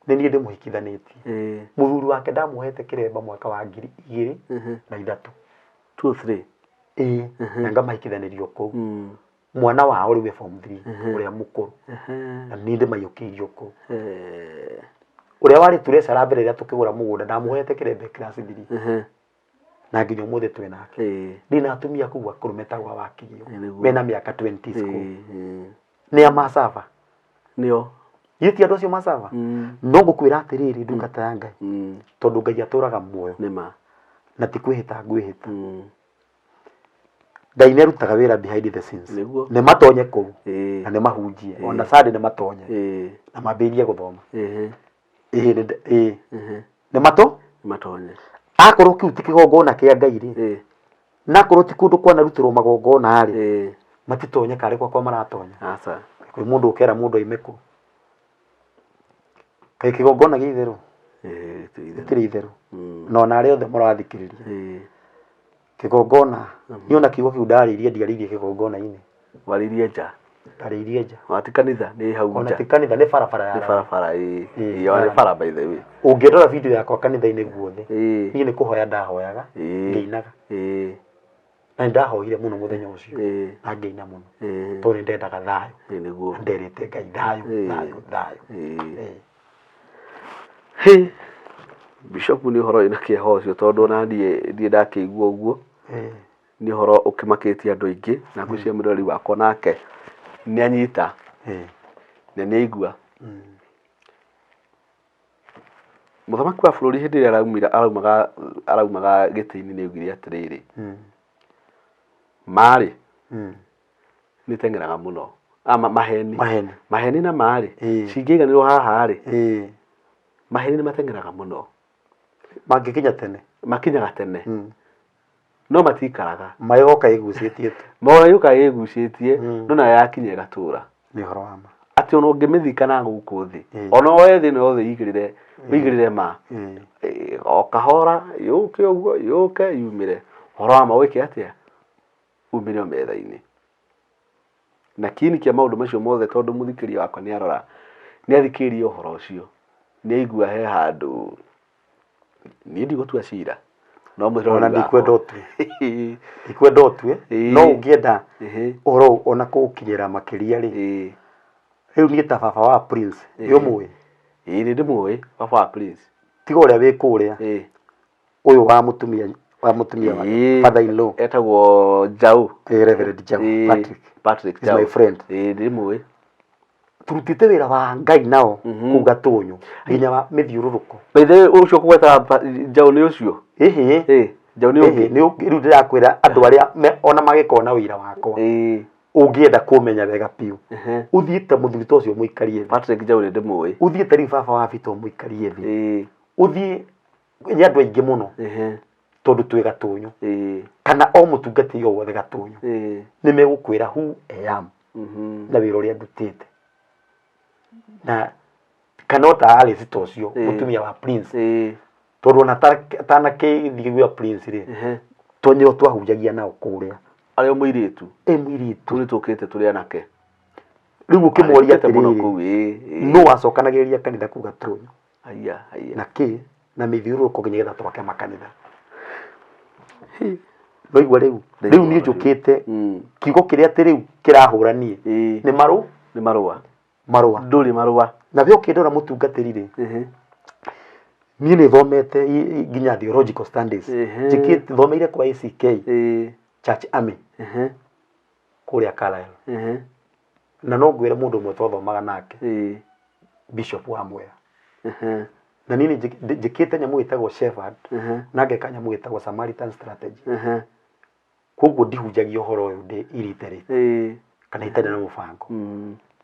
nĩ niĩ ndĩmũhikithanĩtie. Mũthuri wake ndamuohete kĩremba mwaka wa ngiri igĩrĩ na ithatũ. Two or three. Ĩĩ, na ngamahikithanĩria o kũu. Mwana wao rĩu e form 3, ũrĩa mũkũrũ. Na niĩ ndĩmaiyũkĩirie o kũu. Ũrĩa warĩ treasurer mbere ĩrĩa tũkĩgũra mũgũnda, ndamuohete kĩremba e class 3. Na nginya ũmũthĩ twĩ nake. Ndĩ na atumia kũu akũrũ metagwo awakigio. Mena mĩaka 20 kũu. Nĩ a masava. Nĩo. Githĩ ti andũ acio masava? No ngũkwĩra atĩrĩrĩ, ndungata ya Ngai, tondũ Ngai atũraga muoyo. Nĩ ma. Na ti kwĩhĩta ngwĩhĩta. Ngai nĩ arutaga wĩra behind the scenes. Nĩguo. Nĩ matonye kũu. Na nĩ mahunjie. Ona Sunday nĩ matonye. Na mambĩrĩrie gũthoma. Ĩĩ, nĩ ĩĩ. Nĩ mato? Nĩ matonye. Akorwo kĩu ti kĩgongona kĩa Ngai rĩ, na akorwo ti kũndũ kwanarutĩrwo magongona rĩ, matitonye karĩ gwakwa maratonya. Aca. Kwĩ mũndũ ũkera mũndũ aime kũ. Kaĩ kĩgongona gĩ itherũ? Gĩtirĩ itherũ. Na ona arĩa othe mũrathikĩrĩria. Kĩgongona, niĩ ona kiugo kĩu ndarĩirie ndiarĩirie kĩgongona-inĩ. Warĩirie nja. Ndarĩirie nja. Ona ti kanitha, nĩ hau nja. Ona ti kanitha, nĩ barabara ya Nĩ barabara, ĩĩ. Ĩĩ, Ĩĩ, ona nĩ bara by the way. Ũngĩrora video yakwa kanitha-inĩ guothe, niĩ nĩ kũhoya ndahoyaga, ngĩinaga. Na nĩ ndahoire mũno mũthenya ũcio, na ngĩina mũno. Tondũ nĩ ndendaga thayũ. Nĩguo. Na nderĩte Ngai thayũ, thayũ, thayũ. Hĩ! Bishop nĩ ũhoro wĩna kĩeha ũcio tondũ ona niĩ ndirĩ ndakĩigua ũguo. Nĩ ũhoro ũkĩmakĩtie andũ aingĩ na ngwĩciria mwĩroreri wakwa nake nĩ anyita na nĩ aigua. Mũthamaki wa bũrũri hĩndĩ ĩrĩa araumire araumaga araumaga gĩtĩ-inĩ nĩ augire atĩrĩrĩ, ma rĩ nĩ ĩteng'eraga mũno. Maheni. Maheni. Maheni na ma rĩ, cingĩiganĩrwo haha rĩ, maheni nĩ mateng'eraga mũno. Mangĩkinya tene. Makinyaga tene. No matikaraga. Ma ĩgoka ĩgucĩtie tu. Ma yũkaga ĩgucĩtie, no nayo yakinya ĩgatũra. Nĩ ũhoro wa ma. Atĩ ona ũngĩmĩthika na gũkũ thĩ, ona woe thĩ ĩno yothe ũigĩrĩre, ũigĩrĩre ma, o kahora yũke ũguo, yũke yumĩre. Ũhoro wa ma wĩke atĩa? Umĩre o metha-inĩ. Na kĩini kĩa maũndũ macio mothe tondũ mũthikĩrĩria wakwa nĩ arora, nĩ athikĩrĩria ũhoro ũcio, nĩ aigua he handũ, niĩ ndigũtua cira, no mwĩroreri Ona wakwa. ndikwenda ũtue. Ndikwenda ũtue, no ũngĩenda ũhoro ũyũ ona kũũkinyĩra makĩria rĩ, rĩu niĩ ta baba wa Prince, nĩ ũmũĩ? Ĩĩ nĩ ndĩmũĩ baba wa Prince. Tiga ũrĩa wĩ kũrĩa. Ũyũ wa mũtumia wa mũtumia wa father in law. Etagwo Njaũ. Reverend Njaũ, Patrick. Patrick He's my Njaũ. friend. Ĩĩ ndĩmũĩ. Turutĩte wĩra wa Ngai nao kũu Gatũnyũ nginya wa mĩthiũrũrũko. By the way, ũcio kũgwetaga njaũ nĩ ũcio? Ĩhĩ. Ĩ, njaũ nĩ Ĩhĩ, ũngĩ? nĩ rĩu ndĩrakwĩra andũ arĩa ona magĩkorwo na wĩra wakwa ũngĩenda kũmenya wega biũ, ũthiĩte mũthuri ta ũcio mũikarie thĩ. Patrick Njaũ nĩ ndĩmũĩ. Ũthiĩte rĩu baba wa Peter ũmũikarie thĩ. Ũthiĩ nĩ andũ aingĩ mũno tondũ twĩ Gatũnyũ kana o mũtungatĩri o wothe Gatũnyũ nĩ megũkwĩra who I am na wĩra ũrĩa ndutĩte na kana o ta Alice ta ũcio mũtumia wa Prince, tondũ ona atanakĩthiĩ gwa Prince rĩ, nĩo twahunjagia nao kũrĩa. Arĩ o mũirĩtu? Ĩ, mũirĩtu. Tũu nĩ tũkĩte tũrĩ anake. Rĩu ũkĩmoria Arĩkĩte mũno atĩrĩrĩ, kũu, ĩĩ, ĩĩ. nũ wacokanagĩrĩria kanitha kũu Gatũnyũ? Haiya, haiya. Na kĩ na mĩthiũrũrũko nginya getha twake makanitha. Waigua rĩu? Rĩu niĩ njũkĩte kiugo kĩrĩa atĩ rĩu kĩrahũra niĩ nĩ marũ Nĩ marũa. Marũa. Ndũrĩ marũa. Na we ũkĩndora mũtungatĩri rĩ, niĩ nĩ thomete nginya theological studies. Njĩkĩte, thomeire kwa ACK Church Army kũrĩa Carlisle. Na no ngwĩre mũndũ ũmwe twathomaga nake, Bishop wa Mwea. Na niĩ nĩ njĩkĩte nyamũ ĩtagwo Shepherd na ngeka nyamũ ĩtagwo Samaritan Strategy. Koguo ndihunjagia ũhoro ũyũ ndĩ illiterate kana itarĩ na mũbango.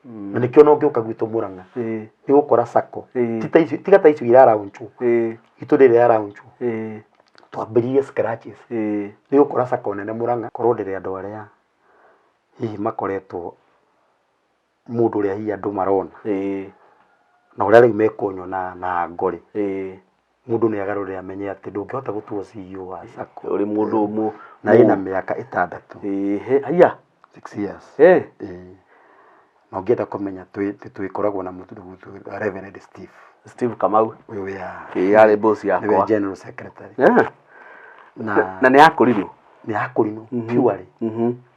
Na nĩkĩo ona ũngĩũka gwitũ Mũrang'a nĩ ũgũkora sacco ti ta icio, tiga ta icio iraraunchwo, itũ ndĩrĩ yaraunchwo, twambĩrĩirie scratches. Nĩ ũgũkora sacco nene Mũrang'a korwo ndĩrĩ andũ arĩa hihi makoretwo mũndũ ũrĩa hihi andũ marona na ũrĩa rĩu mekũnyona na ngorĩ, mũndũ nĩ agarũrĩre amenye atĩ ndũngĩhota gũtuo CEO wa sacco ũrĩ mũndũ mũ na ĩna mĩaka 6. Ĩĩ, haiya. 6 years. Ĩĩ. Na ũngĩenda kũmenya twĩkoragwo na mũthuri Reverend Steve. Steve Kamau. Ũyũ wĩa Ĩĩ, arĩ boss nĩwe yakwa. General Secretary. Na Na nĩ yakũrinũ. Nĩ yakũrinũ purely.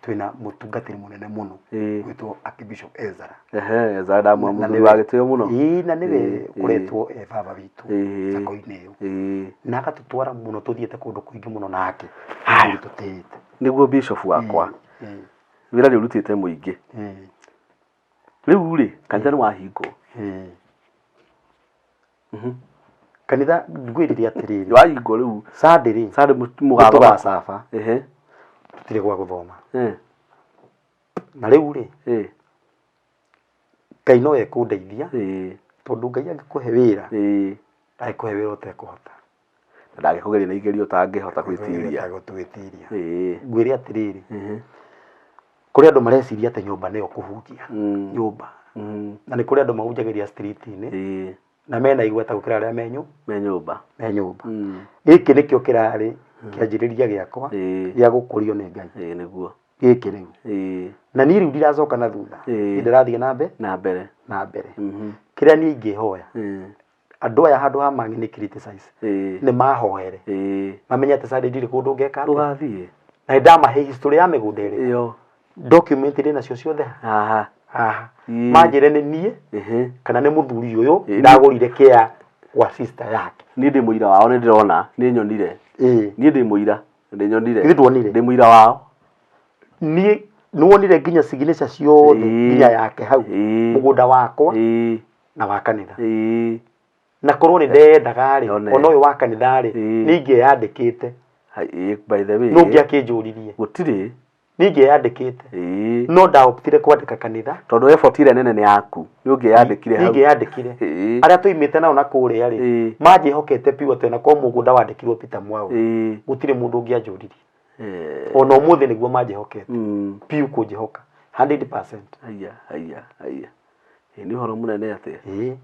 Twĩna mũtungatĩri mũnene mũno gwĩtwo Archbishop Ezra. Ehe, Ezra ndamwa Na mũthuri nĩwe- wa gĩtĩo mũno. Ĩĩ, na nĩwe ũkoretwo e baba witũ sacco-inĩ ĩyo na agatũtwara mũno, tũthiĩte kũndũ kũingĩ mũno nake. Haya. Nĩ tũtĩĩte. Nĩguo bishop wakwa. Wĩra nĩ ũrutĩte mũingĩ. Rĩu rĩ, kanitha nĩ wahingwo? Kanitha ngwĩrire atĩrĩrĩ, Nĩ wahingwo rĩu. Sunday rĩ, Sunday mũgathoma. Tũgacaba. Tũtirĩ gwa gũthoma. Na rĩu rĩ, Ngai no ekũndeithia tondũ Ngai angĩkũhe wĩra, ndangĩkũhe wĩra ũtekũhota. Na ndangĩkũgeria na igerio ũtangĩhota gwĩtiria. Ũtangĩhota. Ngwĩre atĩrĩrĩ, kũrĩ andũ mareciria atĩ nyũmba nĩyo kũhunjia. Nyũmba. Na nĩ kũrĩ andũ mahunjagĩria street-inĩ na mena igweta gũkĩra arĩa me Me nyũmba. Me nyũmba. Gĩkĩ nĩkĩo kĩrarĩ kĩanjĩrĩria gĩakwa gĩa gũkũrio nĩ Ngai. Ĩĩ nĩguo. Gĩkĩ rĩu. Na niĩ rĩu ndiracoka na thutha. Niĩ ndĩrathiĩ na mbere. Na mbere. Na mbere. Kĩrĩa niĩ ingĩhoya andũ aya handũ ha mangĩ criticize, nĩ mahoere mamenye atĩ Sunday ndirĩ kũndũ ngeka atĩa. Ndũgathiĩ. Na nĩ ndamahe history ya mĩgũnda ĩrĩa. Ĩyo. Document ndĩ nacio ciothe haha. Haha. Manjĩre nĩ niĩ kana nĩ mũthuri ũyũ ndagũrire kĩa gwa sister yake. Niĩ ndĩ mũira wao, nĩ ndĩrona, nĩ nyonire. Niĩ ndĩ mũira, nĩ nyonire. Githĩ nduonire? Ndĩ mũira wao. Niĩ nĩwonire nginya signature ciothe nginya yake hau mũgũnda wakwa na wa kanitha. Na korwo nĩ ndendaga rĩ, One. ona ũyũ wa kanitha rĩ, nĩ ingĩyandĩkĩte. Hai, ĩĩ, by the way. Nũ ũngĩakĩnjũririe? Gũtirĩ. Nĩ ingĩyandĩkĩte. No ndaoptire kwandĩka kanitha. Tondũ effort ĩrĩa nene nĩ yaku. Nĩ ũngĩyandĩkire hau. Nĩ ingĩyandĩkire. Arĩa tũimĩte nao na kũrĩa rĩ, manjĩhokete biũ atĩ ona korwo mũgũnda wandĩkirwo Peter Mwaura, gũtirĩ mũndũ ũngĩanjũririe. Ona ũmũthĩ nĩguo manjĩhokete. Biũ kũnjĩhoka. 100%. Haiya, haiya, haiya. Ĩĩ nĩ ũhoro mũnene atĩa? Ĩĩ.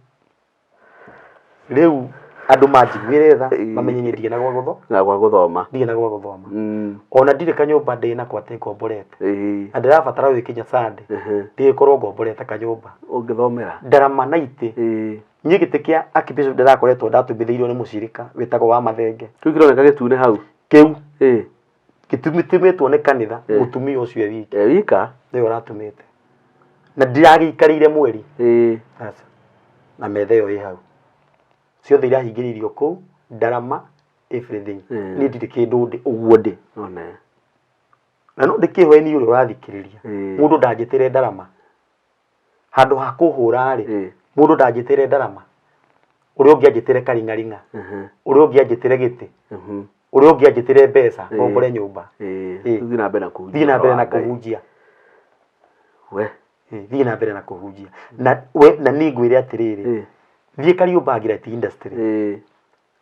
Rĩu andũ manjiguĩre tha, mamenye niĩ ndirĩ na gwa gũtho Na gwa gũthoma. Ndirĩ na gwa gũthoma. Ona ndirĩ kanyũmba ndĩ nako atĩ ngomborete. Na ndĩrabatara gwĩkinya Sunday ndigĩkorwo ngomborete kanyũmba. Ũngĩthomera. Ndarama na itĩ. Niĩ gĩtĩ kĩa Archbishop ndĩrakoretwo ndatumithĩirio nĩ mũcirika wĩtagwo wa Mathenge. Kĩu kĩroneka gĩtune hau. Kĩu gĩtumĩtwo nĩ kanitha, mũtumia ũcio e wiki. E wika? Nĩwe ũratumĩte. Na ndiragĩikarĩire mweri. Aca. Na metha ĩyo ĩ hau. Ciothe irahingĩrĩirio kũu, ndarama, everything. Niĩ ndirĩ kĩndũ ndĩ, ũguo ndĩ. One. Na no ndĩkĩhoe niĩ ũrĩa ũrathikĩrĩria. Mũndũ ndanjĩtĩre ndarama. Handũ ha kũhũra rĩ, mũndũ ndanjĩtĩre ndarama, ũrĩa ũngĩ anjĩtĩre karing'aring'a, ũrĩa ũngĩ anjĩtĩre gĩtĩ, ũrĩa ũngĩ anjĩtĩre mbeca ngombore nyũmba. Thiĩ na mbere na kũhunjia Thiĩ na mbere ũhoro na wa Ngai. kũhunjia. We. Thiĩ na mbere na kũhunjia. Na we na niĩ ngwĩre atĩrĩrĩ, thiĩ Kariobangi Light Industry,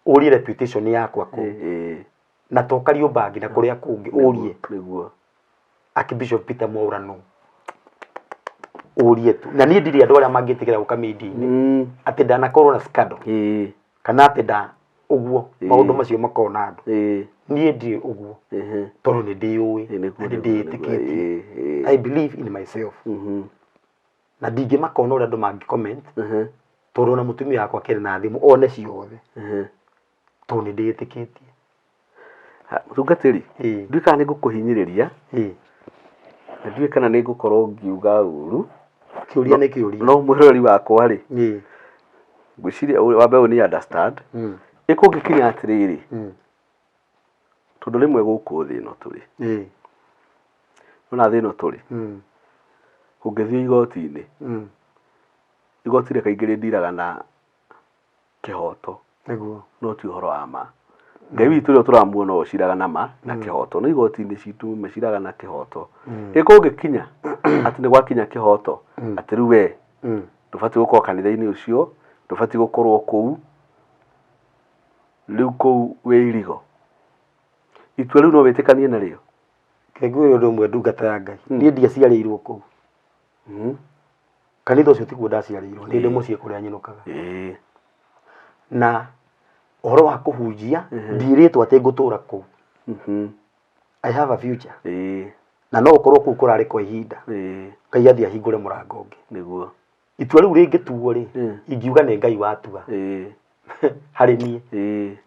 ũrie reputation yakwa kũu. Na to Kariobangi na kũrĩa kũngĩ ũrie. Archbishop Peter Mwaura nũ. Ũrie tu. Na niĩ ndirĩ andũ arĩa mangĩtĩkĩra gũka media-inĩ atĩ ndanakorwo na scandal kana atĩ nda ũguo maũndũ macio makorwo na andũ. Niĩ ndirĩ ũguo tondũ nĩ ndĩyũĩ na nĩ ndĩĩtĩkĩtie. I believe in myself. Na ndingĩmaka ona ũrĩa andũ mangĩ comment tondũ ona mũtumia wakwa akĩrĩ na thimũ one ciothe tondũ nĩ ndĩĩtĩkĩtie. Mũtungatĩri, ndiũĩ kana nĩ ngũkũhinyĩrĩria na ndiũĩ kana nĩ ngũkorwo ngiuga ũru. Kĩũria nĩ kĩũria. No mwĩroreri wakwa rĩ, ngwĩciria wambe ũ ni understand. Ĩ kũngĩkinya atĩrĩrĩ, tondũ rĩmwe gũkũ thĩ ĩno tũrĩ, nĩwona thĩ ĩno tũrĩ, ũngĩthiĩ igoti-inĩ, igoti rĩ kaingĩ rĩndiraga na kĩhoto. No ti ũhoro wa ma. Ngai witũ ũrĩa tũramuona ũciraga na ma na kĩhoto. No igoti-inĩ citũ maciraga na kĩhoto. Ĩ kũngĩkinya atĩ nĩ gwakinya kĩhoto, atĩ rĩu we ndũbatiĩ gũkorwo kanitha-inĩ ũcio, ndũbatiĩ gũkorwo kũu, rĩu kũu wĩ irigo. Itua rĩu no wĩtĩkanie narĩo? Reke ngwĩre ũndũ ũmwe ndungata ya Ngai, niĩ ndiaciarĩirwo kũu. Kanitha ũcio tiguo ndaciarĩirwo, nĩ ndĩ mũciĩ kũrĩa nyinũkaga. Na ũhoro wa kũhunjia, ndiĩrĩtwo atĩ ngũtũra kũu. I have a future. Na no gũkorwo kũu kũrarĩ kwa ihinda. Ngai athiĩ ahingũre mũrango ũngĩ. Itua rĩu rĩngĩtuo rĩ, ingiuga nĩ Ngai watua harĩ niĩ.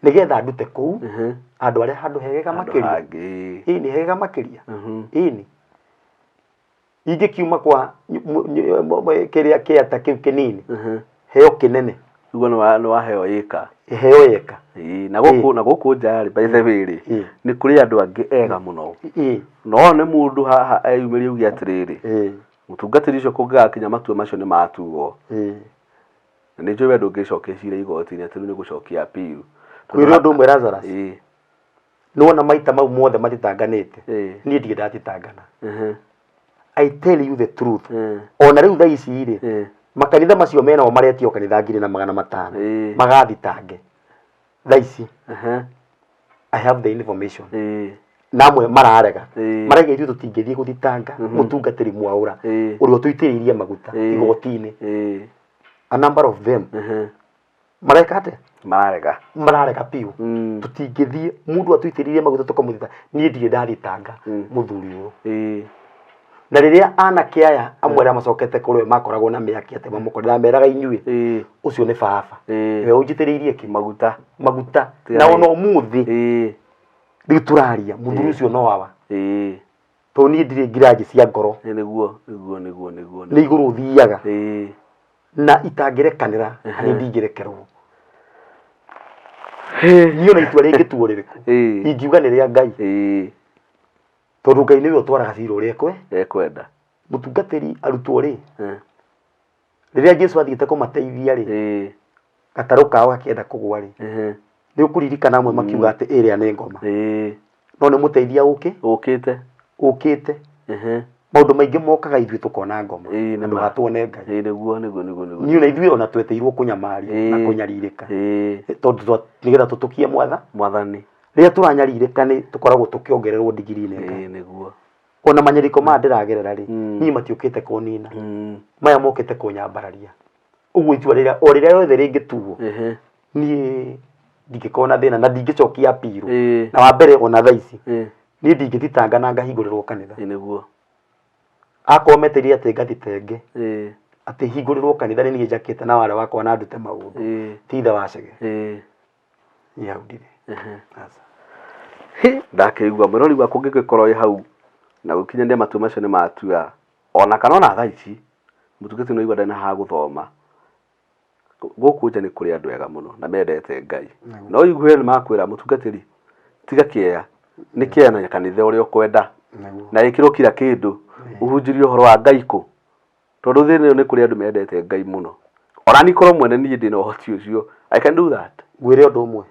Nĩgetha ndute kũu, andũ arĩa handũ hegega makĩria. Ĩĩ nĩ hegega makĩria. Ĩĩ nĩ. Ingĩkiuma kwa kĩrĩa kĩata kĩu kĩnini, heo kĩnene. Uguo nĩ waheo ĩka. Heo ĩka. Ĩĩ, na gũkũ na gũkũ nja rĩ, by the way rĩ, nĩ kũrĩ andũ angĩ ega mũno. No nĩ mũndũ haha eyumĩrie auge atĩrĩrĩ, mũtungatĩri ũcio kũngĩgakinya matua macio nĩ matuo. Na nĩ njũĩ we ndũngĩcokia cira igoti-inĩ atĩ rĩu nĩ gũcokia appeal. Kwĩrwo ũndũ ũmwe Lazarus. Nĩwona maita mau mothe matitanganĩte. Niĩ ndirĩ ndatitangana. I tell you the truth. Ona rĩu thaa ici rĩ, makanitha macio menao maretio kanitha 1500 magathitange thaa ici. I have the information. Na amwe mararega. Maraiga ithuĩ tũtingĩthiĩ gũthitanga mũtungatĩri Mwaũra ũrĩa ũtũitĩrĩirie maguta igoti-inĩ. A number of them. Mareka atĩa? Mararega. Mararega biũ. Tũtingĩthiĩ mũndũ atũitĩrĩirie maguta tũkamũthita. Niĩ ndirĩ ndathitanga mũthuri ũyũ. Na rĩrĩa anake aya amwe arĩa macokete kũrĩ we makoragwo na mĩaki atĩ mamũkore, ndameraga inyuĩ, ũcio nĩ baba. Nĩwe ũnjitĩrĩirie kĩ? Maguta. Maguta. Na ona ũmũthĩ rĩu tũraria mũthuri ũcio no awa. Tondũ niĩ ndirĩ ngiranji cia ngoro. Nĩguo, nĩguo, nĩguo, nĩguo. Nĩ igũrũ thiaga. Na itangĩrekanĩra, na nĩ ndingĩrekerwo. Niĩ ona itua rĩngĩtuo rĩrĩkũ, ingiuga nĩ rĩa Ngai. Tondũ Ngai nĩwe ũtwaraga cira ũrĩa ekwenda. Mũtungatĩri arutwo rĩ, rĩrĩa Jesu athiĩte kũmateithia rĩ, gatarũ kao gakĩenda kũgwa rĩ, nĩ ũkũririkana amwe makiuga atĩ ĩrĩa nĩ ngoma. No nĩ mũteithia ũkĩ? Ũkĩte. Ũkĩte. Maũndũ maingĩ mokaga ithuĩ tũkona ngoma. Ĩĩ, nĩ Na ma. ndũgatuone Ngai. Ĩĩ, nĩguo, nĩguo, nĩguo, nĩguo. Niĩ ona ithuĩ ona tweteirwo kũnyamario na kũnyarirĩka. Tondũ nĩgetha tũtũkie mwatha. Mwathani. Rĩrĩa tũranyarirĩka nĩ tũkoragwo tũkĩongererwo ndigiri nĩ Ngai. Ĩĩ, nĩguo. Ona manyariko maya ndĩragerera rĩ, niĩ matiũkĩte kũnina. Maya mokĩte kũnyambararia. Ũguo itua rĩrĩa o rĩrĩa rĩothe rĩngĩtuo, niĩ ndingĩkorwo na thĩna na ndingĩcokia appeal. Na wa mbere ona thaa ici, niĩ ndingĩthitanga na ngahingũrĩrwo kanitha. Nĩguo. Akorwo metereire atĩ ngathitenge, atĩ hingũrĩrwo kanitha nĩ niĩ njakĩte na warĩ wakwa na ndute maũndũ. Ti ithe wa Chege. Niĩ hau ndirĩ. Aca. Ndakĩigua mwĩrori waku ũngĩgĩkorwo wĩ hau na gũkinyanĩria matua macio nĩ matua ona kana ona thaa ici mũtungatĩri nĩ waigua ndarĩ na ha gũthoma gũkũ nja nĩ kũrĩ andũ ega mũno na mendete Ngai no ũigue nĩ makwĩra mũtungatĩri tiga kĩea nĩ kĩea na kanitha ũrĩa ũkwenda na ĩkĩrwo kira kĩndũ ũhunjĩrie ũhoro wa Ngai kũ Tondũ thĩ ĩno nĩ kũrĩ andũ mendete Ngai mũno. Ona niĩ korwo mwene niĩ ndĩna ũhoti ũcio, I can do that. Ngwĩre ũndũ ũmwe.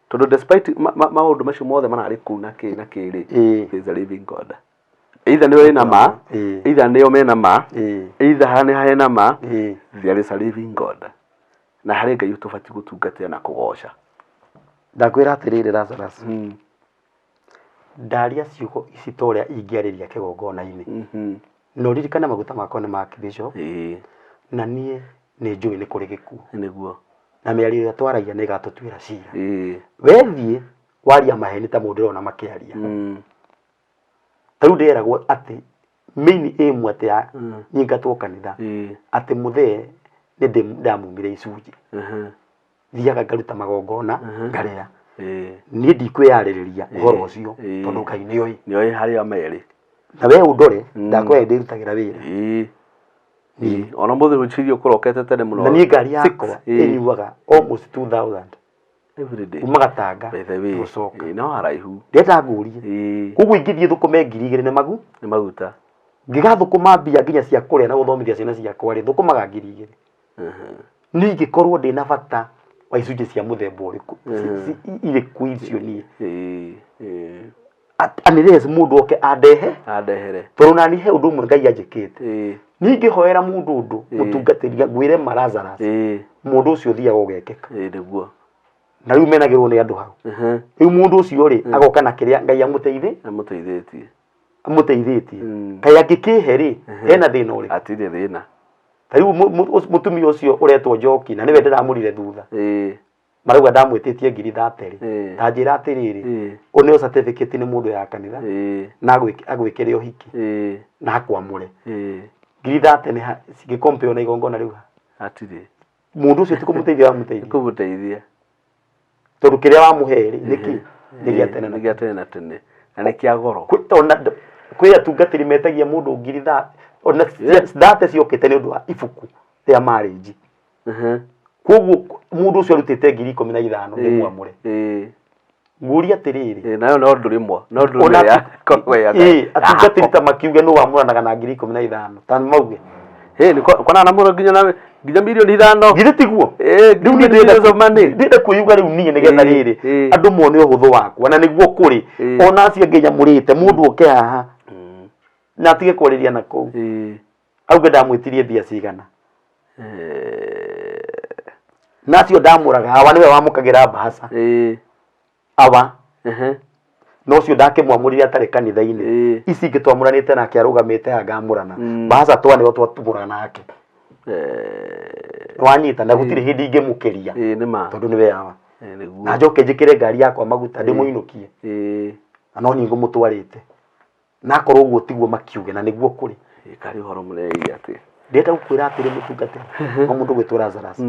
Tondũ despite maũndũ macio mothe mararĩ kũu na kĩ na kĩ rĩ, there is a living God. Either nĩwe wĩna ma, either nĩo mena ma, either haha nĩ hena ma, there is a living God. Na harĩ Ngai tũbatiĩ gũtungatĩra na kũgoca. Ndakwĩra atĩrĩrĩ Lazarus, ndaria ciugo ici ta ũrĩa ingĩarĩria kĩgongona-inĩ. Na ũririkane maguta makwa nĩ ma Archbishop, na niĩ nĩ njũĩ nĩ kũrĩ gĩkuũ. Nĩguo. Na mĩario ĩrĩa twaragia nĩ ĩgatũtuĩra cira. Wethiĩ waria maheni ta mũndũ ũrona makĩaria. Ta rĩu ndĩreragwo atĩ main aim atĩ ya nyingatwo kanitha atĩ mũthee nĩ ndamumire icunjĩ. Thiaga ngaruta magongona ngarĩa. Niĩ ndikwĩyarĩrĩria ũhoro ũcio tondũ Ngai nĩoĩ. Nĩoĩ harĩa merĩ. Na we ũndore ndakwĩra ndĩrutagĩra wĩra. Ona mũthĩ rũcinĩ ũkũrokete tene mũno. Na niĩ ngari yakwa ĩnyuaga almost 2000. Every day. Kuma Gatanga By the way. gũcoka. No haraihu. Ndĩrenda ngũrie. Koguo ingĩthiĩ thũkũme 2000 nĩ magu? Nĩ maguta. Ngĩgathũkũma mbia nginya cia kũrĩa na gũthomithia ciana ciakwa rĩ, thũkũmaga 2000. Niĩ ingĩkorwo ndĩna bata wa icunjĩ cia mũthemba ũrĩkũ? Irĩkũ icio niĩ? Unless mũndũ oke andehe. Andehere. Tondũ nani he ũndũ ũmwe Ngai anjĩkĩte. Niĩ ingĩhoera mũndũ ũndũ, mũtungatĩri ngwĩre ma Lazarus, mũndũ ũcio ũthiaga ũgekĩka. Nĩguo. Na rĩu menagĩrwo nĩ andũ hau. Rĩu mũndũ ũcio rĩ, agoka na kĩrĩa Ngai amũteithĩ? Amũteithĩtie. Amũteithĩtie. Kaĩ angĩkĩhe rĩ, hena thĩna ũrĩkũ? Hatirĩ thĩna. Ta rĩu mũtumia ũcio ũretwo Njoki, na nĩwe ndĩramũrire thutha. Marauga ndamwĩtĩtie ngiri thate rĩ, ta njĩra atĩrĩrĩ, ũneo certificate nĩ mũndũ ya kanitha, na agwĩkĩre ũhiki, na akwamũre. Ngiri thate nĩ cingĩkompeo na igongona rĩu ha? Hatirĩ. Mũndũ ũcio ti kũmũteithia wamũteithia. Kũmũteithia. Tondũ kĩrĩa wamũhe rĩ, nĩ kĩ? Nĩ gĩa tene na Nĩ gĩa tene na tene. Na nĩ kĩa goro. Kwĩ atungatĩri metagia mũndũ ngiri ona thate ciokĩte nĩ ũndũ wa ibuku rĩa marriage. Koguo mũndũ ũcio arutĩte 15,000 ndĩmwamũre. Ngũria atĩrĩrĩ. Nayo no ndũrĩmwa, no ndũrĩmwe ya korwo ya Atungatĩri ta makiuge nũ wamũranaga na 15,000 ta mauge. Nĩ kwana na mũno nginya na nginya mirioni 5. Githĩ tiguo? Rĩu niĩ ndĩrenda kwĩyuga rĩu niĩ nĩgetha rĩrĩ andũ mone ũhũthũ wakwa na nĩguo kũrĩ. Ona acio angĩ nyamũrĩte mũndũ oke haha na atige kwarĩria na kũu. Auge ndamwĩtirie mbia cigana. Na acio ndamũraga awa nĩwe wamũkagĩra mbaca. Awa. Na ũcio ndakĩmwamũrire atarĩ kanitha-inĩ. Ici ingĩ twamũranĩte nake arũgamĩte haha ngamũrana. Mbaca twaneo twatumũra nake. Wanyita na gũtirĩ hĩndĩ ingĩmũkĩria. Tondũ nĩwe awa. Na njoke njĩkĩre ngari yakwa maguta ndĩmũinũkie. Na no niĩ ngũmũtwarĩte. Na akorwo ũguo tiguo makiuge na nĩguo kũrĩ. Karĩ ũhoro mũnene atĩ. Ndĩrenda gũkwĩra atĩrĩ mũtungatĩri, wa mũndũ gwĩtwo Lazarus.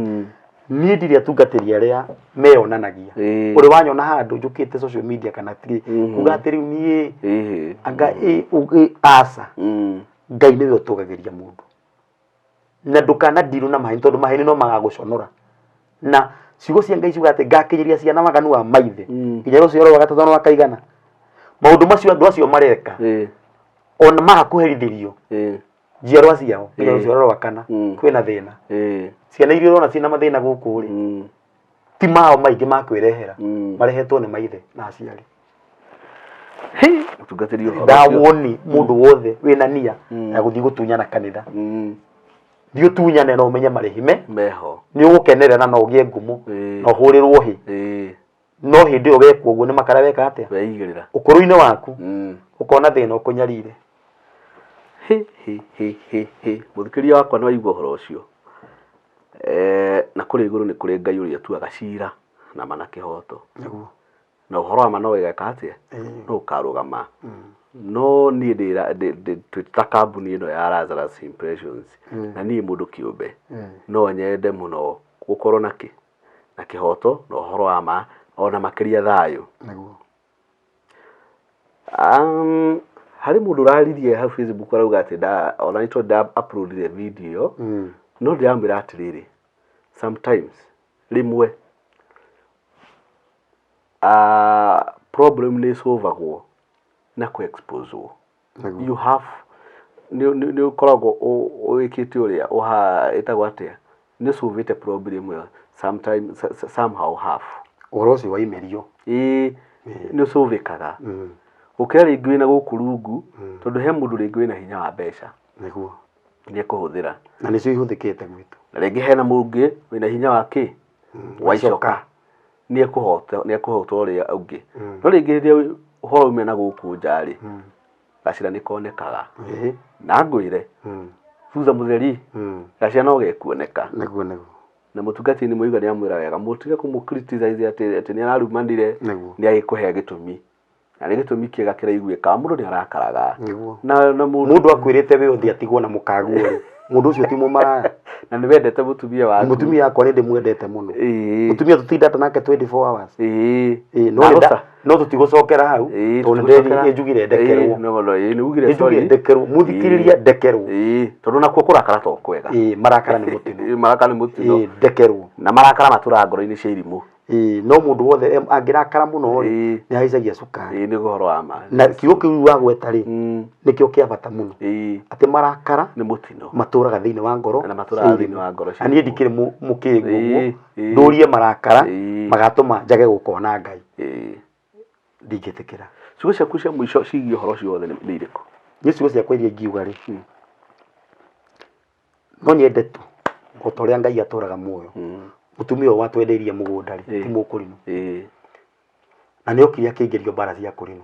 Niĩ ndirĩ atungatĩri arĩa meyonanagia. Ũrĩ wanyona handũ njũkĩte social media kana tirĩ kuga atĩ rĩu niĩ anga aca. Ngai nĩwe ũtũgagĩria mũndũ. Na ndũkana deal na maheni tondũ maheni no magagũconora. Na ciugo cia Ngai ciuga atĩ ngakinyĩria ciana waganu wa maithe nginya rũciaro rwa gatatũ na rwa kaigana. Maũndũ macio andũ acio mareka ona maga kũherithĩrio njiarwa ciao nginya rũciaro rwa kana kwĩna thĩna. Ciana iria ũrona ciĩna mathĩna gũkũ rĩ, ti mao maingĩ ma kwĩrehera, marehetwo nĩ maithe na aciari. Mũtungatĩri ũhoro ũcio. Ndawoni mũndũ wothe wĩna nia ya gũthiĩ gũtunyana kanitha, thiĩ ũtunyane na ũmenye marĩhi me meho nĩ ũgũkenerera na ũgĩe ngumo na ũhũrĩrwo hĩ. No hĩndĩ ĩyo wekwo ũguo nĩ makara weka atĩa? Weigĩrĩra. Ũkũrũ-inĩ waku ũkona thĩna ũkũnyarire. Hĩ hĩ hĩ hĩ hĩ. Mũthikĩrĩria wakwa nĩ waigua ũhoro ũcio. Na kũrĩa igũrũ nĩ kũrĩ Ngai ũrĩa ũtuaga cira na ma na kĩhoto. Nĩguo. Na ũhoro wa ma no ũgeka atĩa? No ũkarũgama. No niĩ twĩ ta kambuni ĩno ya Lazarus Impressions, na niĩ mũndũ kĩũmbe, no nyende mũno gũkorwo na kĩ? Na kĩhoto na ũhoro wa ma ona makĩria thayũ. Nĩguo. Harĩ mũndũ ũraririe hau Facebook arauga atĩ ona nĩ tondũ nda upload-ire video ĩyo, no ndĩramwĩra atĩrĩrĩ, sometimes rĩmwe problem nĩ ĩcũvagwo na kũ expose wo. Nĩguo. You have Nĩ ũkoragwo wĩkĩte ũrĩa ũha ĩtagwo atĩa, nĩ ũcũvĩte problem ĩyo sometime, somehow half. Ũhoro ũcio waimĩrio. Ĩĩ, nĩ ũcũvĩkaga gũkĩra rĩngĩ wĩna gũkũ rungu, tondũ he mũndũ rĩngĩ wĩna hinya wa mbeca. Nĩguo. Nĩ ekũhũthĩra. Na nĩcio ihũthĩkĩte gwitũ. Na rĩngĩ hena mũngĩ wĩna hinya wa kĩ? Wa icoka. Nĩ ekũhota, nĩ ekũhota ũrĩa ũngĩ. No rĩngĩ rĩrĩa ũhoro umĩra na gũkũ nja rĩ, gacĩra nĩ konekaga. Na ngwĩre, thutha mũtheri, gacĩra no gekuoneka. Nĩguo nĩguo. Na mũtungatĩri nĩ mũigua nĩ amwĩra wega, mũtige kũmũ criticize atĩ atĩ nĩ ararumanire, Nĩguo. nĩ agĩkũhe gĩtũmi. Na nĩ gĩtũmi kĩega kĩraiguĩka, mũndũ nĩ arakaraga. Nĩguo. Na mũndũ Mũndũ akwĩrĩte we ũthiĩ atigwo na mũkaguo rĩ, mũndũ ũcio ti mũmaraya. Na nĩ wendete mũtumia waku. Mũtumia wakwa nĩ ndĩmwendete mũno. Mũtumia tũtindate nake 24 hours. Ĩĩ. No Na rosa. no tũtigũcokera hau, tondũ nĩ tũtigũcokera. nderi njugire ndekerwo. Ĩĩ, no, no, ĩĩ, nĩ ugire Nĩ njugire sorry. ndekerwo, mũthikĩrĩria ndekerwo. Ĩĩ, tondũ nakuo kũrakara to kwega. Ĩĩ, marakara nĩ mũtino. Ĩĩ, marakara nĩ mũtino. Ĩĩ, ndekerwo. Na marakara matũraga ngoro-inĩ cia irimũ. Ĩĩ, no mũndũ wothe angĩrakara mũno rĩ, nĩ ahaicagia cukari. Ĩĩ, nĩ ũhoro wa ma. Na kiugo kĩu wagweta rĩ, nĩkĩo kĩa bata mũno. Atĩ marakara Nĩ mũtino. matũraga thĩinĩ wa ngoro Na matũraga cia thĩinĩ irimũ. wa ngoro cia Na niĩ irimũ. ndikĩrĩ mũkĩgu ũguo, ndũrie marakara magatũma njage gũkona Ngai. Ndingĩtĩkĩra. Ciugo ciaku cia mũico cigiĩ ũhoro ũcio wothe nĩ irĩkũ? Niĩ ciugo ciakwa iria ingiuga rĩ, no nyende tu o ta ũrĩa Ngai atũraga muoyo, mũtumia ũyũ watwendeirie mũgũnda rĩ, ti mũkũrinũ. Na nĩ okire akĩingĩrio mbara cia kũrinũ.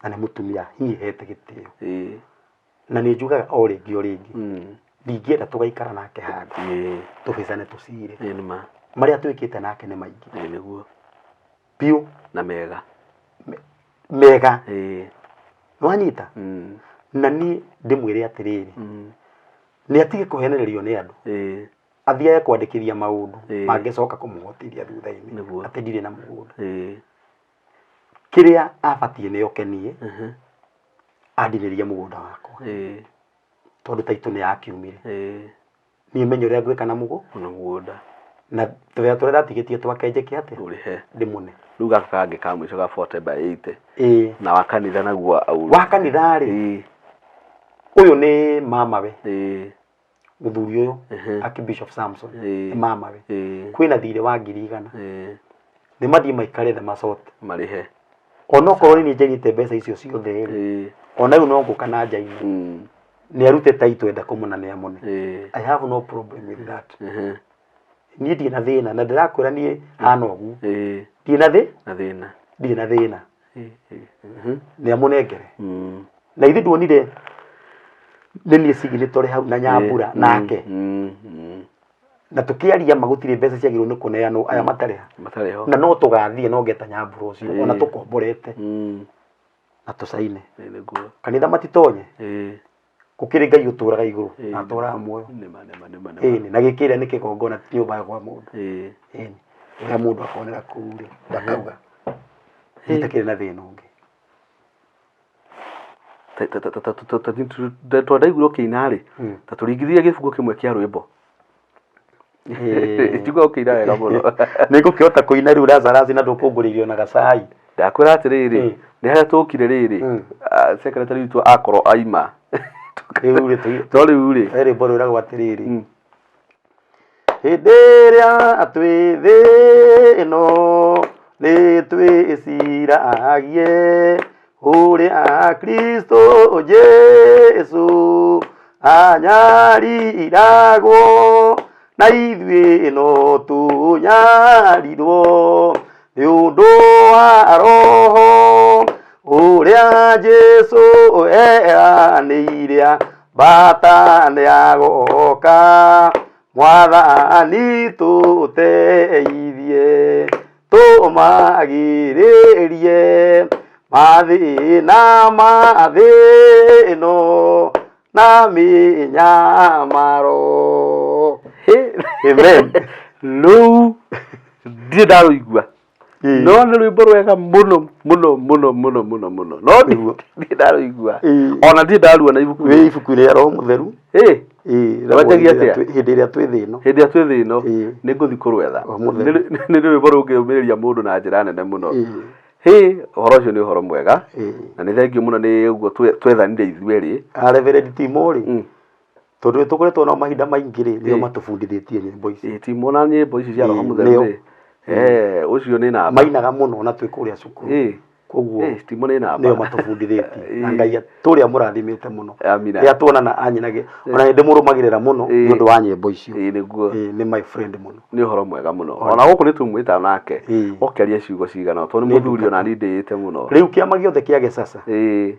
Na nĩ mũtumia niĩ hete gĩtĩo. Na nĩ njugaga o rĩngĩ o rĩngĩ, ndingĩenda tũgaikara nake handũ tũbĩcane tũcire. Ĩĩ nĩ ma. Marĩa twĩkĩte nake nĩ maingĩ. Ĩĩ nĩguo. Biũ. Na mega. Mega. Nĩwanyita? Na niĩ ndĩmwĩre atĩrĩrĩ, nĩ atige kũhenererio nĩ andũ. Athiage kwandĩkithia maũndũ mangĩcoka kũmũhotithia thutha-inĩ atĩ ndirĩ na mũgũnda. Kĩrĩa abatiĩ nĩ oke niĩ andinĩrie mũgũnda wakwa, tondũ taitũ nĩ yakiumire. Niĩ menye ũrĩa ngwĩka na mũgũnda. Na tũwĩra tũrĩa ndatigĩtie twake njĩke atĩa? Ũrĩhe. Ndĩmũne. Rĩu gaka kangĩ ka mũico ga 40 by 80. Na wa kanitha naguo Wa kanitha rĩ, ũyũ nĩ mamawe. Mũthuri ũyũ, Archbishop Samson, nĩ mamawe. Kwĩna thirĩ wa 100,000. Nĩ mathiĩ maikare thĩ macote. Marĩhe. Onokorwo nĩ niĩ njainĩte mbeca icio ciothe rĩ, ona rĩu no ngũka na njaine. Nĩ arute taitũ enda kũmũna nĩ amũne. I have no problem with that. Niĩ ndirĩ na thĩna, na ndĩrakwĩra niĩ hana ũguo. Ndirĩ na thĩ? Na thĩna. Ndirĩ na thĩna. Nĩ amũnengere. Na ithuĩ nduonire nĩ niĩ signatory hau na Nyambura nake. Na tũkĩaria ma gũtirĩ mbeca ciagĩrĩirwo nĩ kũneanwo aya matarĩ ha. Matarĩ ho. Na no tũgathiĩ no ngeta Nyambura ũcio ona tũkomborete na tũcaine. Nĩguo. Kanitha matitonye. Gũkĩrĩ Ngai ũtũraga igũrũ na atũraga muoyo. Nĩma nĩma nĩma nĩma. Ĩni, na gĩkĩrĩa nĩ kĩgongona ti nyũmba ya kwa mũndũ. Ĩni, ũrĩa mũndũ akonera kũu rĩ, ndakauga. Itakĩrĩ na thĩna ũngĩ. Twandaiguire ũkĩina rĩ, ta tũringithie gĩbungo kĩmwe kĩa rwĩmbo. Njigua ũkĩina wega mũno. Nĩ ngũkĩhota kũina rĩu Lazarus na ndũkũngũrĩirio na gacai. Ndakwĩra atĩrĩrĩ, nĩ harĩa tũkire rĩrĩ, secretary witũ akorwo aima. Rĩu rĩ, tũi- No rĩu rĩ, he rwĩmbo rwĩragwo atĩrĩrĩ, hĩndĩ ĩrĩa twĩ thĩ ĩno nĩ twĩciragie ũrĩa Kristo Jesu anyariragwo na ithuĩ no tũnyarirwo nĩ ũndũ wa roho ũrĩa Jesu eranĩire ambata nĩagoka. Mwathani tũteithie tũmagirĩrie mathĩna ma thĩ ĩno na mĩnyamaro. Amen. Rũu ndirĩ ndarũigua. No nĩ rwĩmbo rwega mũno mũno mũno mũno mũno mũno. No Nĩguo. ndirĩ ndarũigua. Ĩĩ. Ona ndirĩ ndaruona ibuku. Wĩ ibuku rĩa Roho Mũtheru. Ĩĩ. Ĩĩ, Rwanjagia atĩa? hĩndĩ ĩrĩa twĩ thĩ ĩno. Hĩndĩ ĩrĩa twĩ thĩ ĩno Ĩĩ. nĩ ngũthiĩ kũrwetha. Roho Mũtheru. Nĩ rwĩmbo rũngĩũmĩrĩria mũndũ na njĩra nene mũno. Ĩĩ. Hĩ, ũhoro ũcio nĩ ũhoro mwega. Ĩĩ. Na nĩ thengiũ mũno nĩ ũguo twethanire ithuerĩ. A Reverend Timo rĩ, tondũ nĩ tũkoretwo nao mahinda maingĩ rĩ, nĩo matũbundithĩtie nyĩmbo ici. Ĩĩ, Timo na nyĩmbo ici cia Roho Ĩĩ, Mũtheru nĩo. rĩ. Eh, ũcio nĩ namba. Mainaga mũno na twĩ kũrĩa cukuru. Ĩĩ. Koguo Ĩĩ, Timo nĩ namba. nĩo matũbundithĩtie. Na Ĩĩ. Ngai atũrĩa mũrathimĩte mũno. Amina. Rĩrĩa tuonana anyinage, ona nĩ ndĩmũrũmagĩrĩra mũno nĩ ũndũ wa nyĩmbo icio. Ĩĩ, nĩguo. Ĩĩ, nĩ my friend mũno. Nĩ ũhoro mwega mũno. Ona gũkũ nĩ tũmwĩta nake. Ĩĩ. Oke arie ciugo cigana ũũ, tondũ nĩ Nĩ mũthuri ona ndungata. niĩ ndĩĩte mũno. Rĩu kĩama gĩothe kĩa Gĩcaca, Ĩĩ.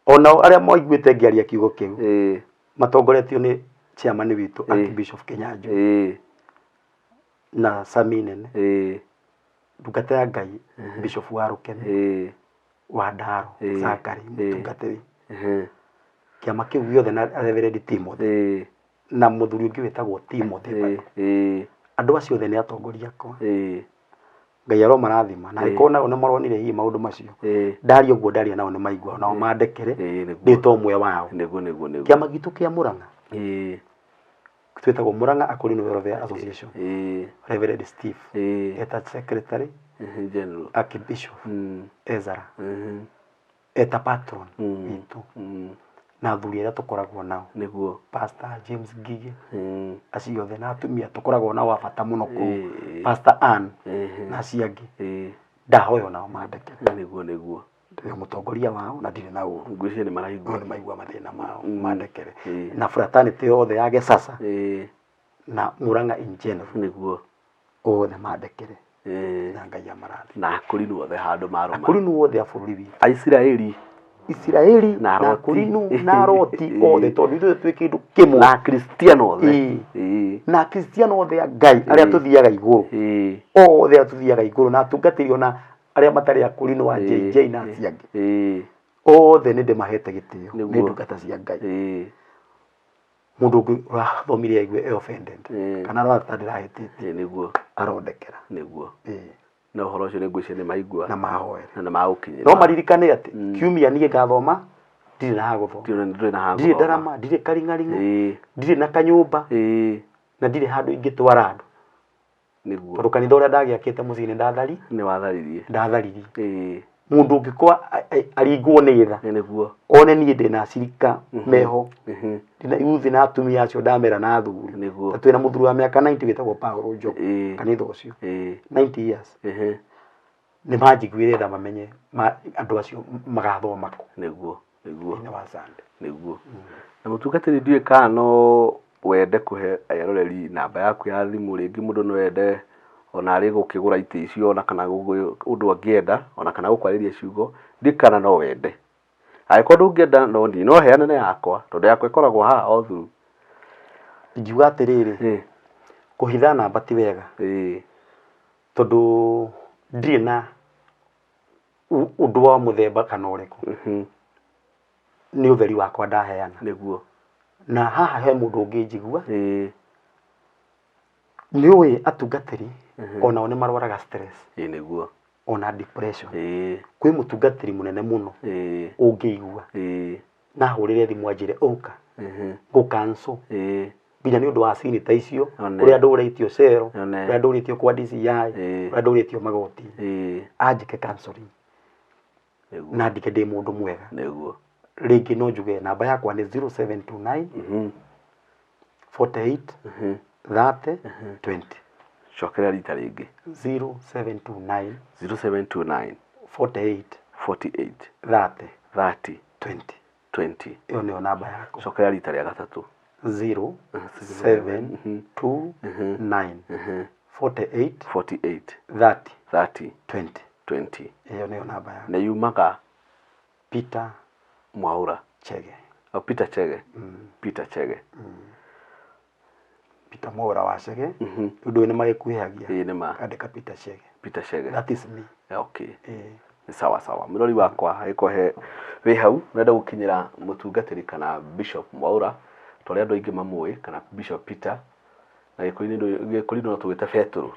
onao arĩa maiguĩte ngĩaria kiugo kĩu, Ĩĩ. matongoretio nĩ chairman witũ Ĩĩ. Archbishop Kenyanjui Ĩĩ. na Sami Nene, Ĩĩ. ndungata ya Ngai Bishop wa Rũkene, Ĩĩ. wa Ndaro, Ĩĩ. Zakary Ĩĩ. mũtungatĩri. Ehe. Kĩama kĩu gĩothe na Reverend Timothy Ĩĩ. na mũthuri ũngĩ wĩtagwo Timothy Ĩĩ. bado. Ĩĩ. Andũ acio othe nĩ atongoria akwa. Ĩĩ. Ngai aromarathima na Ĩĩ. angĩkorwo nao nĩ maronire hihi maũndũ macio Ĩĩ. ndaria ũguo ndaria nao nĩ maigua nao mandekere Ĩĩ, nĩguo. ndĩ ta ũmwe wao. Nĩguo nĩguo nĩguo. Kĩama gitũ kĩa Murang'a Ĩĩ. twĩtagwo Murang'a Akorino Welfare Association. Ĩĩ. Reverend Steve Ĩĩ. eta secretary, Ehe, General. Archbishop Ezra eta patron witũ na athuri arĩa tũkoragwo nao Nĩguo. Pastor James Ngige acio othe na atumia tũkoragwo nao a bata mũno kũu Ĩĩ. Pastor Ann Ehe. na acio angĩ Ĩĩ. ndahoya onao mandekere Nĩguo nĩguo. ndĩ mũtongoria wao na ndirĩ na ũru Ngwĩciria nĩ no maraigua. nĩ maigua mathĩna mao mandekere Ĩĩ. na fraternity yothe ya Gesasa Ĩĩ. na Murang'a in general Nĩguo. othe mandekere Ĩĩ. na Ngai amarathime Na akũrinũ othe handũ marũma. akũrinũ othe a bũrũri witũ Aisiraeli Isiraeli Na na Loti. akũrinũ na Aroti Ĩĩ. othe tondũ ithuĩ twĩ kĩndũ kĩmwe na Akristiano othe. Ĩĩ. Ĩĩ. na akristiano othe a Ngai arĩa Ĩĩ. tũthiaga igũrũ Ĩĩ. othe arĩa tũthiaga igũrũ na atungatĩri ona arĩa matarĩ akũrinũ a Ĩĩ. JJ na acio angĩ Ĩĩ. othe nĩ ndĩmahete gĩtĩo Nĩguo. nĩ ndungata cia Ngai Ĩĩ. mũndũ ũngĩ ũrathomire aigue e offended Ĩĩ. kana arona ta ndĩrahĩtĩtie Ĩĩ, nĩguo. arondekera Nĩguo. Ĩĩ. Na ũhoro ũcio nĩ ngwĩciria nĩ maigua. na mahoere Na nĩ magũkinyĩra. no maririkane atĩ kiumia niĩ ngathoma ndirĩ na ha gũthoma Ndũrĩ na ha ndirĩ gũthoma. ndarama ndirĩ karing'aring'o Ĩĩ. ndirĩ na kanyũmba Ĩĩ. na ndirĩ handũ ingĩtwara andũ Nĩguo. tondũ kanitha ũrĩa ndagĩakĩte mũciĩ nĩ ndathari Nĩ watharirie. ndatharirie Ĩĩ. mũndũ ũngĩkorwo aringwo nĩ tha Ĩĩ, nĩguo. one niĩ ndĩna acirika meho ndĩna yuthi na atumia acio ndamera na athuri Nĩguo. ta twĩna mũthuri wa mĩaka 90 wĩtagwo Paul Njogu Ĩĩ. kanitha ũcio Ĩĩ. 90 years Ehe. nĩ manjiguĩre tha mamenye andũ acio magathoma kũ Nĩguo. Nĩguo. thĩinĩ wa Sunday. Nĩguo. Na mũtungatĩri ndiũĩ kana no wende kũhe eroreri namba yaku ya thimũ rĩngĩ mũndũ no ende ona arĩ gũkĩgũra itĩ icio ona kana ũndũ angĩenda ona kana gũkwarĩria ciugo ndiũĩ kana no wende. Angĩkorwo ndũngĩenda no niĩ no heane na yakwa tondũ yakwa ĩkoragwo haha o through. Ingiuga atĩrĩrĩ, kũhitha namba ti wega tondũ ndirĩ na ũndũ wa mũthemba kana ũrĩkũ. Nĩ ũtheri wakwa ndaheana. Nĩguo. Na haha he mũndũ ũngĩnjigua. Nĩ ũĩ atungatĩri onao nĩ marwaraga stress. Ĩĩ nĩguo. Ona depression. Kwĩ mũtungatĩri mũnene mũno ũngĩigua na ahũrĩre thimũ anjĩre ũka ngũ cancel. Nginya nĩ ũndũ wa cini ta icio, ũrĩa ndũrĩtio cero, ũrĩa ndũrĩtio kwa DCI, ũrĩa ndũrĩtio magoti-inĩ, anjĩke counseling na ndige ndĩ mũndũ mwega. Nĩguo. Rĩngĩ no njuge namba yakwa nĩ 0729 48 30 20. Cokerera rita rĩngĩ. 0729 0729 48 48 30 30 20. 20. Ĩyo nĩyo namba yakwa. Cokerera rita rĩa gatatũ. 0 7 2 9 48 48 30 30 20. 20. Ĩyo nĩyo namba yakwa. Na yumaga Peter Mwaura. Chege. Oh, Peter Chege. Peter Chege. Peter Mwaura wa Chege. Ũndũ ũyũ nĩ magĩkuhĩhagia. Ĩĩ nĩ ma. Andĩka Peter Chege. Peter Chege. That is me. Okay. Nĩ sawa sawa. Mũrori wakwa angĩkorwo he wĩ hau ũrenda gũkinyĩra mũtungatĩri kana Bishop Mwaura ta ũrĩa andũ aingĩ mamũĩ kana Bishop Peter na gĩkũyũ-inĩ gĩkũyũ no tũgwĩte Betũrũ.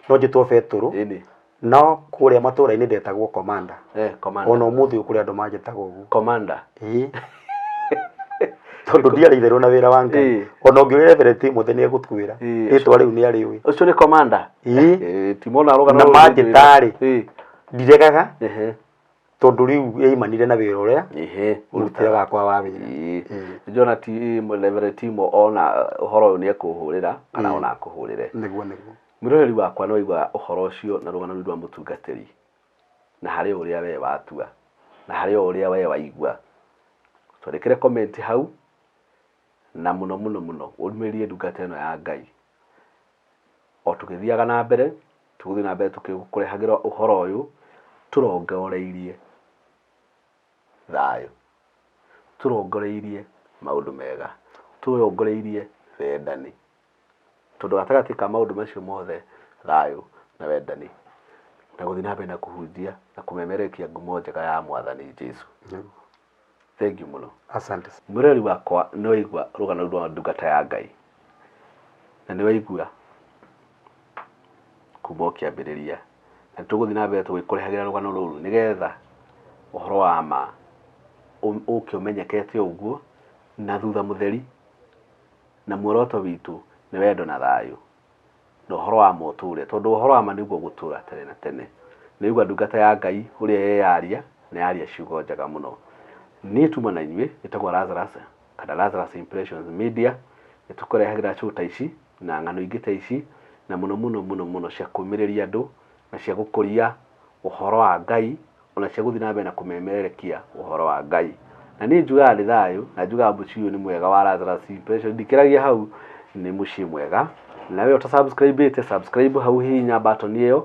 No njĩtwo Betũrũ. Ĩni. No kũrĩa matũra-inĩ ndetagwo Commander. Commander. Ona ũmũthĩ ũyũ kũrĩ andũ manjĩtaga ũguo. Commander. Ĩĩ. Tondũ ndiarĩ itherũ na wĩra wa Ngai. Ona ũngĩũria Reverend Timothy nĩ egũkwĩra. Rĩtwa rĩu nĩ arĩũĩ. Ũcio nĩ Commander. Ĩĩ. Timona arũgana Na manjĩta-rĩ. Ndiregaga Ehe. tondũ rĩu yaimanire na wĩra ũrĩa Ehe. mũrutĩre wakwa wa wĩra. Ĩĩ. Ĩĩ. Nĩnjona ti Reverend Timo ona ũhoro ũyũ nĩ ekũhũrĩra kana Ĩĩ. ona akũhũrĩre. Nĩguo nĩguo. Mwĩroreri wakwa nĩ waigua ũhoro ũcio na rũgano rũu rwa mũtungatĩri na harĩ ũrĩa we watua na harĩ o ũrĩa we waigua. Twandĩkĩre comment hau na mũno mũno mũno ũrũmĩrĩrie ndungata ĩno ya Ngai. O tũgĩthiaga na mbere, tũgũthiĩ na mbere tũkĩkũrehagĩra ũhoro ũyũ tũrongoreirie thayũ, tũrongoreirie maũndũ mega, tũrongoreirie wendani. Tondũ gatagatĩ ka maũndũ macio mothe, thayũ na wendani na gũthiĩ na mbere na kũhunjia na kũmemerekia ngumo njega ya Mwathani Jesu. Thank you mũno. Asante. Mwĩroreri wakwa nĩ waigua rũgano rwa ndungata ya Ngai na nĩ waigua kuma o kĩambĩrĩria na tũgũthiĩ na mbere tũgĩkũrehagĩra rũgano rũrũ nĩgetha ũhoro wa ma ũke ũmenyekete ũguo na thutha mũtheri na muoroto witũ nĩ wendo na thayũ na ũhoro wa ma ũtũre tondũ ũhoro wa ma nĩguo ũgũtũra tene na tene. Nĩ ndungata ya Ngai ũrĩa yeyaria na yaria ciugo njega mũno. Niĩ tuma na inyuĩ ĩtagwo Lazarus kana Lazarus Impressions Media nĩ tũkũrehagĩra show ta ici na ng'ano ingĩ ta ici na mũno mũno mũno mũno cia kũmĩrĩria andũ na cia gũkũria ũhoro wa Ngai ona cia gũthiĩ na mbere na kũmemerekia ũhoro wa Ngai. Na niĩ njugaga nĩ thayũ na njugaga mũciĩ ũyũ nĩ mwega wa Lazarus Impression ndikĩragia hau nĩ mũciĩ mwega. Na we ũta subscribe ĩte subscribe hau hihinya button ĩyo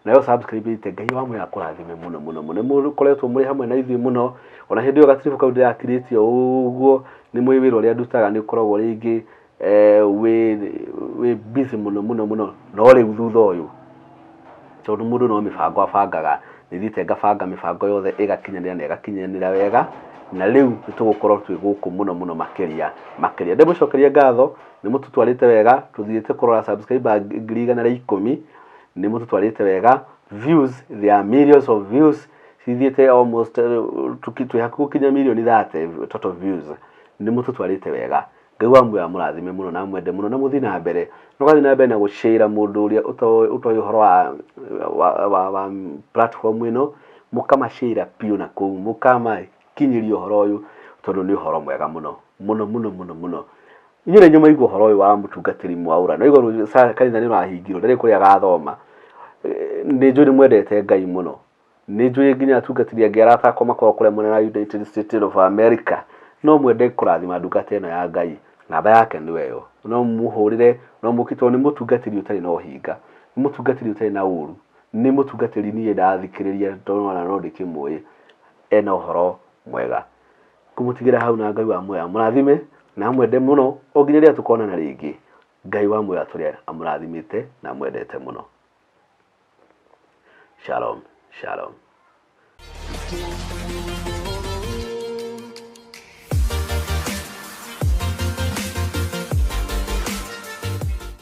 na we subscribe ĩte Ngai wa muoyo akũrathime mũno mũno mũno. Nĩ mũkoretwo mũrĩ hamwe na ithuĩ mũno ona hĩndĩ ĩyo gatiribũ kau ndĩrakirĩtie ũguo nĩ mũĩ wĩra ũrĩa ndutaga nĩ ũkoragwo rĩngĩ wĩ busy mũno mũno mũno no rĩu thutha ũyũ tondũ mũndũ no mĩbango abangaga nĩ thiĩte ngabanga mĩbango yothe ĩgakinyanĩra na ĩgakinyanĩra wega na rĩu nĩ tũgũkorwo twĩ gũkũ mũno mũno makĩria makĩria. Ndĩmũcokerie ngatho nĩ mũtũtwarĩte wega tũthiĩte kũrora subscriber 110,000 nĩ mũtũtwarĩte wega views there are millions of views cithiĩte almost twĩ hakuhĩ gũkinya mirioni 30 total views nĩ mũtũtwarĩte wega. Ngai wa muoyo amũrathime mũno na amwende mũno na mũthiĩ na mbere na ũgathiĩ na mbere na gũcĩra mũndũ ũrĩa ũtoĩ ũhoro wa platform ĩno mũkamacĩra biũ na kũu mũkamakinyĩria ũhoro ũyũ tondũ nĩ ũhoro mwega mũno mũno mũno mũno mũno. Inyuĩ na inyuĩ mwaigua ũhoro ũyũ wa mũtungatĩri Mwaũra na waigua kanitha nĩ ũrahingirwo ndarĩ kũrĩa agathoma. Nĩ njũĩ nĩ mwendete Ngai mũno. Nĩ njũĩ nginya atungatĩri angĩ arata akwa makoragwo kũrĩa mwena wa United States of America no mwende kũrathima ndungata ĩno ya Ngai. Namba yake nĩyo ĩyo. No mũhũrĩre no mũke tondũ nĩ mũtungatĩri ũtarĩ na ũhinga, nĩ mũtungatĩri ũtarĩ na ũru, nĩ mũtungatĩri niĩ ndathikĩrĩria tondũ ona no ndĩkĩmũĩ ena ũhoro mwega. Ngũmũtigĩra hau na Ngai wa muoyo amũrathime na amwende mũno o nginya rĩrĩa tũkonana rĩngĩ. Ngai wa muoyo atũre amũrathimĩte na amwendete mũno. Shalom, shalom.